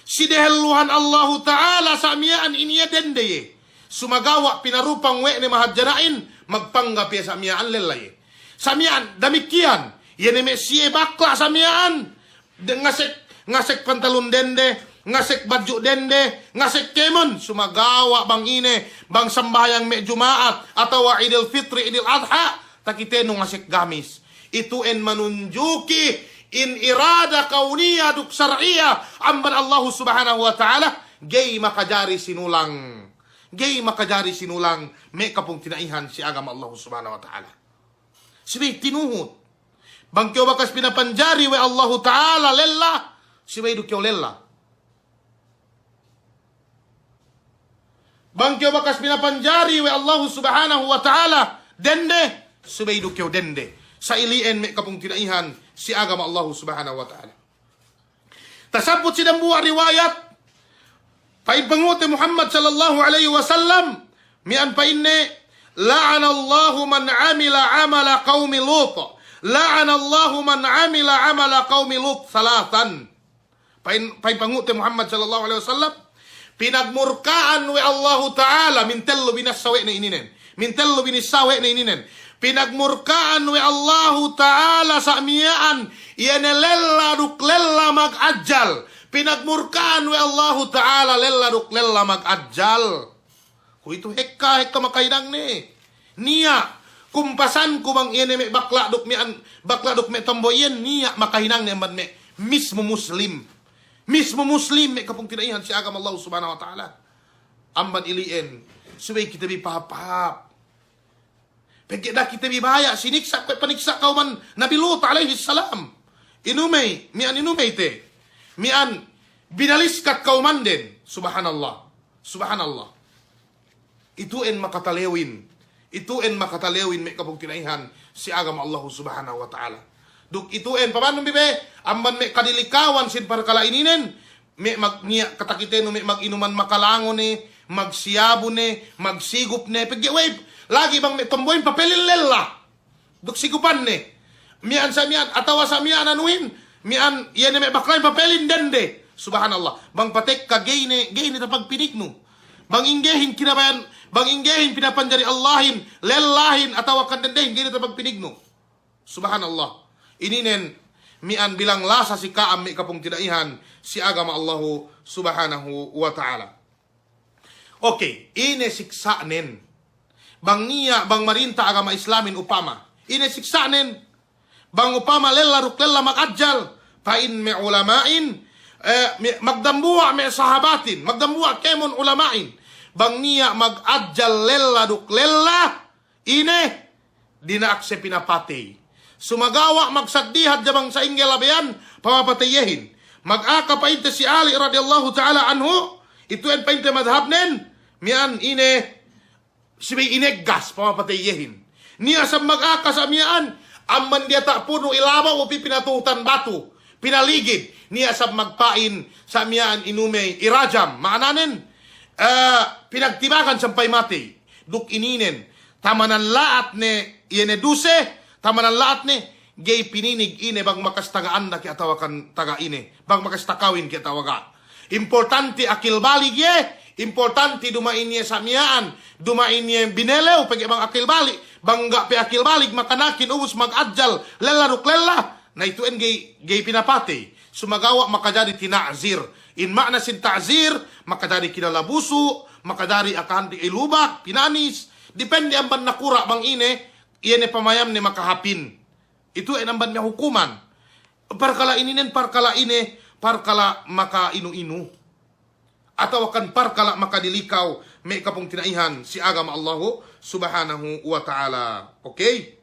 si dehelluhan Allahu Ta'ala sa' miya'an in iye dende iye. Sumagawa' pinarupang we' ne mahadjana'in, magpanggap iye sa' miya'an lella iye. Sa' miya'an, damikiyan, iye ne me' siye bakla' sa' miya'an, de-, ngasek, ngasek pantalun dende, ngasek badju' dende, ngasek kēmon, sumagawa' bang ine, bang sambahayang me' Juma'at, atawa Idul Fitri, Idul Adha, takitenu ngasek gamis. Itu'en manunjuki in irada kauniya duk sar'iya amban Allahu Subhanahu wa Ta'ala, ga'i makajari sinulang. Ga'i makajari sinulang me' kapungtina'ihan si agama Allahu Subhanahu wa Ta'ala. Subey tinuhut. Bang kew bakas pinapanjari we' Allahu Ta'ala lella, subey du kew lella. Bang kew bakas pinapanjari we' Allahu Subhanahu wa Ta'ala dende, subey du kew dende. Sa' ili'en me' kapungtina'ihan si agama Allahu Subhanahu wa Ta'ala. Tasabbut si dambuwa' riwayat, pa'in Panghu'te Muhammad sallallahu alaihi wasallam, miya'an pa'inne, "La'anallahu man 'amila 'amala qaumi Lut. La'anallahu man 'amila 'amala qaumi Lut thalathan." Pa'in, pa'in Panghu'te Muhammad sallallahu alaihi wasallam, pinagmurka'an we' Allahu Ta'ala, mintellu binassa we' ne ininen. Mintellu binissa we' ne ininen. Pinagmurka'an we' Allahu Ta'ala sa' miya'an, iye ne lella duk lella mag'ajjal. Pinagmurka'an we' Allahu Ta'ala lella duk lella mag'ajjal. Kuwe'itu hekka, hekka makahinangne. Niya', kumpasanku bang iye ne me' bakla' duk me' an-, bakla' duk me' tomboy iyan, niya' makahinangne amban me' mismu muslim. Mismu muslim me' kapungtina'ihan si agama Allahu Subhanahu wa Ta'ala. Amban ili'en, subey kite bi pahāp-pahāp. Pegge' da'a kite bi baya' siniksa' kuwe' paniksa' kawman Nabi Lut alaihis salam. inumey, mi'an inumey te. Mi'an binaliskat kawmanden. Subhanallah. Subhanallah. Itu'en makatalewin. Itu'en makatalewin me' kapungtina'ihan si agama Allahu Subhanahu wa Ta'ala. Duk itu'en pamanu bi be, amban me' kadilikawan sin parkala' ininen, me' mag-, niya' katakitenu me' maginuman makalango ne, magsiyabu ne, magsigup ne, pegge' we'ey, lagi' bang me' tomboyin papelin lella. Duk sigupan ne. Mi'an sa mi'an, atawa sa mi'an anuhin, mi'an iye ne me' baklahin papelin dende. Subhanallah. Bang patekka ga'i ne, ga'i ne tapagpinignu. Bang inggehin kinabayan, bang inggehin pinapanjari Allahin, lellahin, atawa kan dendehin, ga'i ne tapagpinignu. Subhanallah. Ininen mi'an bilang lasa si ka'am me' kapungtina'ihan si agama Allahu Subhanahu wa Ta'ala. Okey, ine siksa'nen? Bang niya', bang marinta agama Islamin upama. Ine siksa'nen? Bang upama lella duk lella mag'ajjal, pa'in me' ulama'in, eh, me-, magdambuwa' me' sahabatin, magdambuwa' kēmon ulama'in. Bang niya' mag'ajjal lella duk lella, ine, dina'ak siye pinapatey. Sumagawa' magsaddi hadja bang sa'ingge labeyan pamapateyyehin. Magaka pa'inte si Ali radiyallahu ta'ala anhu, itu'en pa'inte madhabnen, mi'an ine, subey ineggas pamapateyyehin. Niya' sab magaka sa' miya'an, amban diyata' punu ilabaw u pī pinatuhutan batu, pinaligid. Niya' sab magpa'in sa' miya'an inumey, irajam, ma'ananen, eh, pinagtibagan sampay matey. Duk ininen, tamanan la'at ne, iye ne duse, tamanan la'at ne, ga'i pininig ine bang makas taga anda ke atawa kan taga ine, bang makas takawin ke atawa ga'. Importante akil balig iye, importante duma'in iye sa' miya'an, duma'in iye binelew, pegge' bang akil balig, bang ga' pe akil balig, makanakin ubus mag'ajjal, lella duk lella, na itu'en ga'i, ga'i pinapatey. Sumagawa' makajari tina'zir. In ma'na sin ta'zir, makajari kinalabusu', makajari akahante ilubak, pinanis. Depende amban nakura' bang ine, iye ne pamayamne makahāpin. Itu'en amban me' hukuman. Parkala' ininen, parkala' ine, parkala' makainu-inu. Atawa kan parkala' makadilikaw me' kapungtina'ihan si agama Allahu Subhanahu wa Ta'ala. Okey?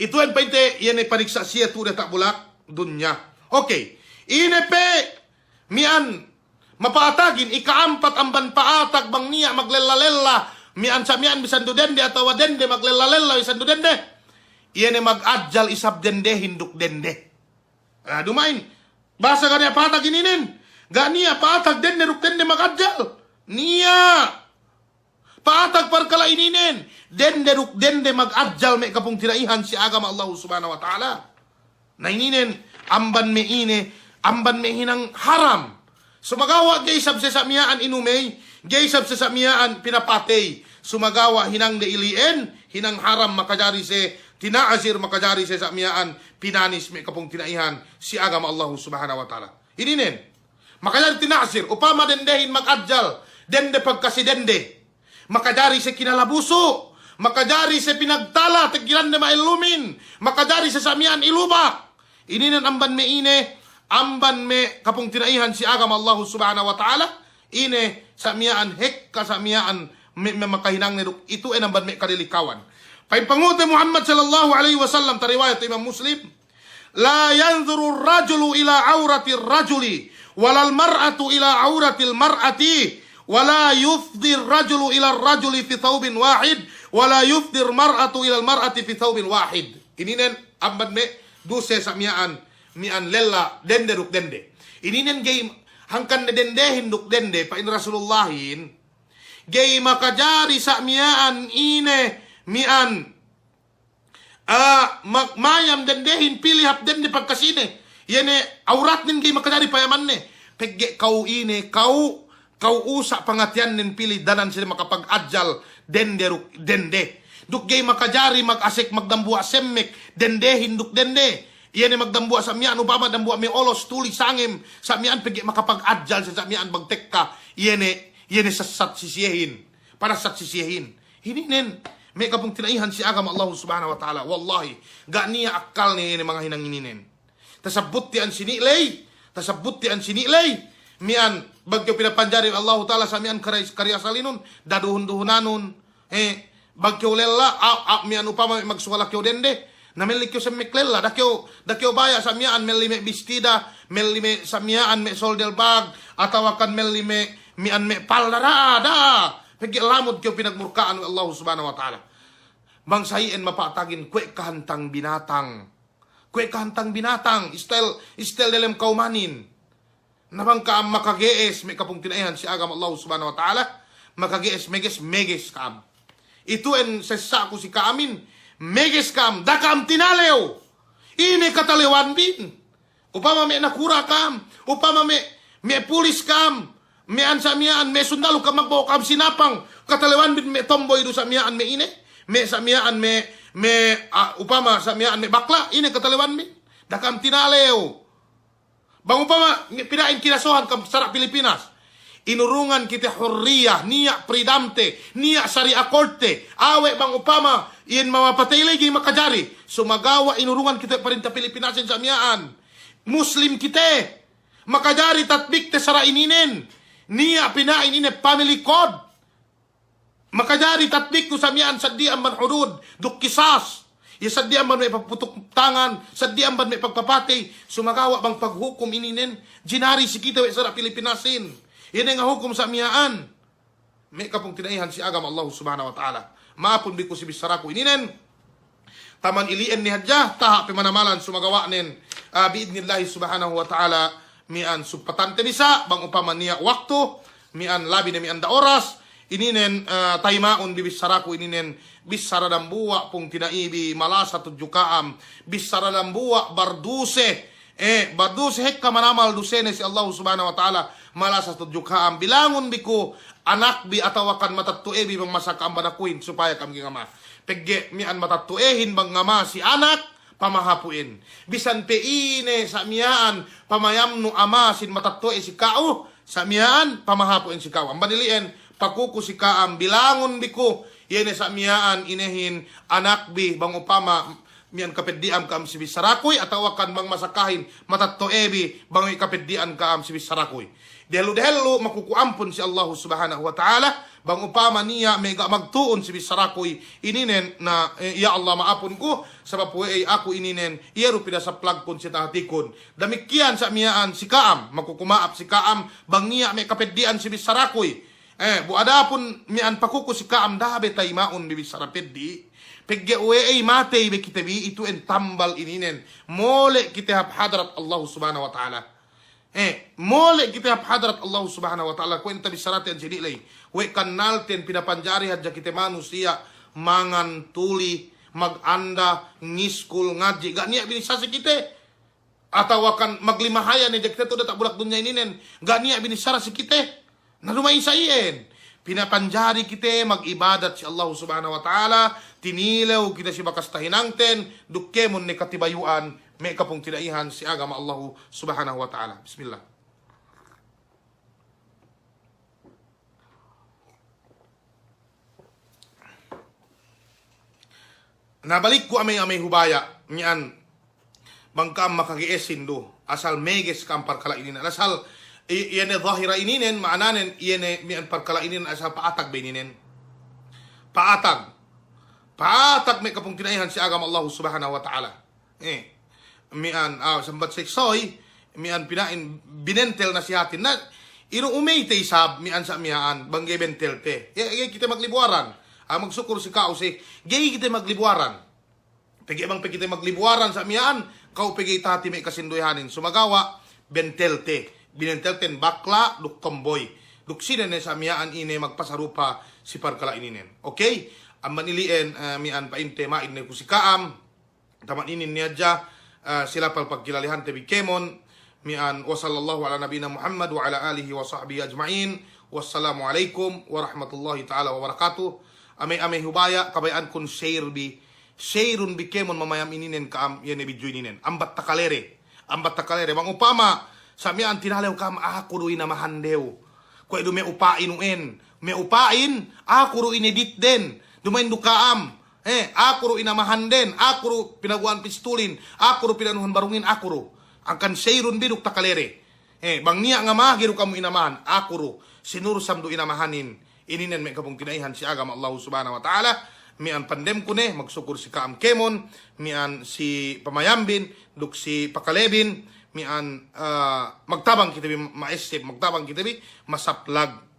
Itu'en pa'inte, iye ne pariksa' siye tu'u diyata' bulak dunya. Okey. Ine pe mi'an mapa'atagin, ika'ampat amban pa'atag bang niya' maglella-lella, mi'an sa' mi'an bisan du dende atawa dende maglella-lella bisan du dende. Iye ne mag'ajjal isab dendehin duk dende. Ah, duma'in. Bahasa ga' niya' pa'atag ininen. Ga' niya' pa'atag dende duk dende mag'ajjal. Niya'. Pa'atag parkala' ininen, dende duk dende mag'ajjal me' kapungtina'ihan si agama Allahu Subhanahu wa Ta'ala. Na ininen, amban me' ine, amban me' hinang haram. Sumagawa' ga'i isab siye sa' miya'an inumey, ga'i isab siye sa' miya'an pinapatey. Sumagawa' hinang de ili'en, hinang haram makajari siye, tina'zir makajari siye sa' miya'an, pinanis me' kapungtina'ihan si agama Allahu Subhanahu wa Ta'ala. Ininen. Makajari tina'zir, upama dendehin mag'ajjal, dende pagkasi dende. Makajari siye kinalabusu', makajari siye pinagtala, teggilan de ma'ellumin, makajari siye sa' miya'an ilubak. Ininen amban me' ine, amban me' kapungtina'ihan si agama Allahu Subhanahu wa Ta'ala, ine sa' miya'an hekka sa' miya'an me', me' makahinangne duk, itu'en amban me' kadilikawan. Pa'in panghu'te Muhammad sallallahu alaihi wasallam, tariwayat Imam Muslim, لا ينظر الرجل إلى عورة الرجل، ولا المرأة إلى عورة المرأة، ولا يفضي الرجل إلى الرجل في ثوب واحد، ولا يفضي المرأة إلى المرأة في ثوب واحد. Ininen amban me' duse sa' miya'an, miya'an lella dende duk dende. Ininen ga'i hangkan ne dendehin duk dende, pa'in Rasulullahin, ga'i makajari sa' miya'an ine miya'an Ah, ma-, mayam dendehin pī hap dende pagkasine. Iye ne awratnen ga'i makajari payamanne. Pegge' ka'u ine, ka'u, ka'u usa' pangatiyannen pī danan sine makapag'ajjal dende duk dende. Duk ga'i makajari magasek magdambuwa' semmek dendehin duk dende. Iye ne magdambuwa' sa' miya'an upama dambuwa' me' olos tuli sangem sa' miya'an pegge' makapag'ajjal sa' miya'an bang tekka. Iye ne, iye ne sessat si siyehin. Panessat si siyehin. Ininen, me' kapungtina'ihan si agama Allahu Subhanahu wa Ta'ala. Wallahi, ga' niya' akkalne iye ne mangahinang ininen. Tasabbutte an sini' ley, tasabbutte an sini' ley. Miya'an, bang kew pinapanjari Allahu Ta'ala sa' miya'an kari-, kariya salinun, daduhun-duhunanun. Eh, bang kew lella, a-, a-, miya'an upama magsuwala kew dende, Na melli kew semmek lella, da'a kew, da'a kew baya' sa' miya'an melli me' bistida, melli me' sa' miya'an me' shoulder bag, atawakan melli me', miya'an me' palda, da'a, da'a. Pegge' lamud kew pinagmurka'an we' Allahu Subhanahu wa Ta'ala. Bang sa' iyan mapatagin, kuwe' kahantang binatang. Kuwe' kahantang binatang, istel, istel delem kawmanin. Na bang ka'am makage'es, me' kapungtina'ihan si agama Allahu Subhanahu wa Ta'ala, makage'es, meges, meges ka'am. Itu'en sessa'ku si ka'amin, meges ka'am, da'a ka'am tinalew. Ine katalewanbin? Upama me' nakura' ka'am, upama me', me' pulis ka'am, me' an sa' miya'an, me' sundalu ka'am, magbo'o ka'am sinapang, katalewanbin me' tomboy du sa' miya'an me' ine, me' sa' miya'an me', me', ah, upama sa' miya'an me' bakla', ine katalewanbin? Da'a ka'am tinalew. Bang upama, pina'in kinasohan ka'am sara' Pilipinas. Inurungan kite hurriyah, niya' freedom te, niya' sari'a court te. Awe' bang upama, iyan mamapatey lagi makajari. Sumagawa' inurungan kite parinta Pilipinasin sa' miya'an. Muslim kite. Makajari tatbik te sara' ininen. Niya' pina'in ine family code. Makajari tatbik du sa' miya'an saddi amban hudud, duk kisas. Iye saddi amban me' pagputuk tangan, saddi amban me' pagpapatey, sumagawa' bang paghukum ininen, jinari si kite we' sara' Pilipinasin. Iye ne ngahukum sa' miya'an. Me' kapungtina'ihan si agama Allahu Subhanahu wa Ta'ala. Ma'apun bi ku si bissaraku ininen. Taman ili'en ne hadja, taha' pe manamalan sumagawa'nen, ah, bi'idnillahi subhanahu wa ta'ala, miya'an sumpatante bisa, bang upama niya' waktu, miya'an labi ne miya'an da oras, ininen, ah, tayima'un bi bissaraku ininen, bissara dambuwa' pungtina'ibi malasa tudju ka'am, bissara dambuwa' barduse, Eh, barduse hekka manamal dusene si Allahu Subhanahu wa Ta'ala, malasa tudju ka'am. Bilangun bi ku anakbi atawakan matetto'ebi bang masa ka'am banakuhin supaya ka'am ga'i ngama. Pegge' miya'an matetto'ehin bang ngama si anak, pamahapu'in. Bisan pe ine sa' miya'an pamayamnu ama sin matetto'e si ka'u, sa' miya'an pamahapu'in si ka'u. Amban ili'en, pakuku si ka'am, bilangun bi ku, iye ne sa' miya'an inehin anakbi bang upama miya'an kapeddi'an ka'am si bissarakuy, atawakan bang masakahin matetto'ebi, bang we' kapeddi'an ka'am si bissarakuy. Dehellu-dehellu makuku ampun si Allahu Subhanahu wa Ta'ala, bang upama niya' me' ga' magtu'un si bissarakuy, ininen na, eh, ya Allah ma'apun ku, sabab we'ey aku ininen, iye du pinasaplagkun si tahatikun. Damikkiyan sa' miya'an si ka'am, makuku ma'ap si ka'am, bang niya' me' kapeddi'an si bissarakuy. Eh, bu adapun miya'an pakuku si ka'am da'a be tayima'un bi bissara peddi'. Pegge' we'ey matey be kite bi itu'en tambal ininen. Mole' kite hap hadarat Allahu Subhanahu wa Ta'ala. Eh, mole' kite hap hadarat Allahu Subhanahu wa Ta'ala. Kuwe' ne tabissarate ensini' ley. We' kannalten pinapanjari hadja kite manusiya' mangan tuli, maganda, ngiskul, ngadji'. Ga' niya' binissā si kite. Atawakan maglimahaya ne hadja kite tu'u diyata' bulak dunya ininen, ga' niya' binissara si kite. Na duma'in sa' iyan. Pinapanjari kite mag'ibadat si Allahu Subhanahu wa Ta'ala, tinilew kite si bakas tahinangten, duk kēmon ne katibayu'an, me' kapungtina'ihan si agama Allahu Subhanahu wa Ta'ala. Bismillah. Na balikku amey-amey hubaya', miya'an bang ka'am makage'esin du, asal meges ka'am parkala' ininen. Asal i-, iye ne zahira ininen, ma'ananen, iye ne miya'an parkala' ininen, asal pa'atag be ininen. Pa'atag. Pa'atag me' kapungtina'ihan si agama Allahu Subhanahu wa Ta'ala. Eh, miya'an, ah, sambat seksoy, miya'an pina'in binentel nasihatin. Na, inu umey te isab miya'an sa' miya'an, bang ga'i bentel te. Ga'i, ga'i kite maglibuwaran. Ah, magsukur si ka'u si, ga'i kite maglibuwaran. Pegge' bang pe kite maglibuwaran sa' miya'an, ka'u pe ga'i tahati me' kasinduwehanin. Sumagawa', bentel te. Binentel ten bakla', duk tomboy. Duk sine ne sa' miya'an ine magpasarupa si parkala' ininen. Okay? Amban ili'en, eh, miya'an pa'inte ma'in ne ku si ka'am. Taman inin ne hadja, eh, si lapal pagkilalehante bi kēmon, miya'an wa sallallahu ala nabiyina Muhammad wa ala alihi wa sahbihi ajma'in. Wassalamu alaikum warahmatullahi ta'ala wabarakatuh. Amey-amey hubaya', kabaya'ankun share bi, share-un bi kēmon mamayam ininen ka'am, iye ne video ininen. Ambat takalere, ambat takalere. Bang upama, sa' miya'an tinalew ka'am, aku du inamahandew. Kuwe' du me' upa'in u'en, me' upa'in, aku du ineditden. Duma'in du ka'am. Eh, aku du inamahanden, aku du pinaguwa'an pistulin, aku du pinanuhan barungin, aku du. Angkan share-un bi duk takalere. Eh, bang niya' ngama ga'i du kamu inamahan, aku du. Si Nur Sam du inamahanin. Ininen me' kapungtina'ihan si agama Allahu Subhanahu wa Ta'ala. Miya'an pandemku ne, magsukul si ka'am kēmon, miya'an si pamayambin, duk si pakalebin, miya'an, ah, magtabang kite bi ma'esseb, magtabang kite bi masaplag.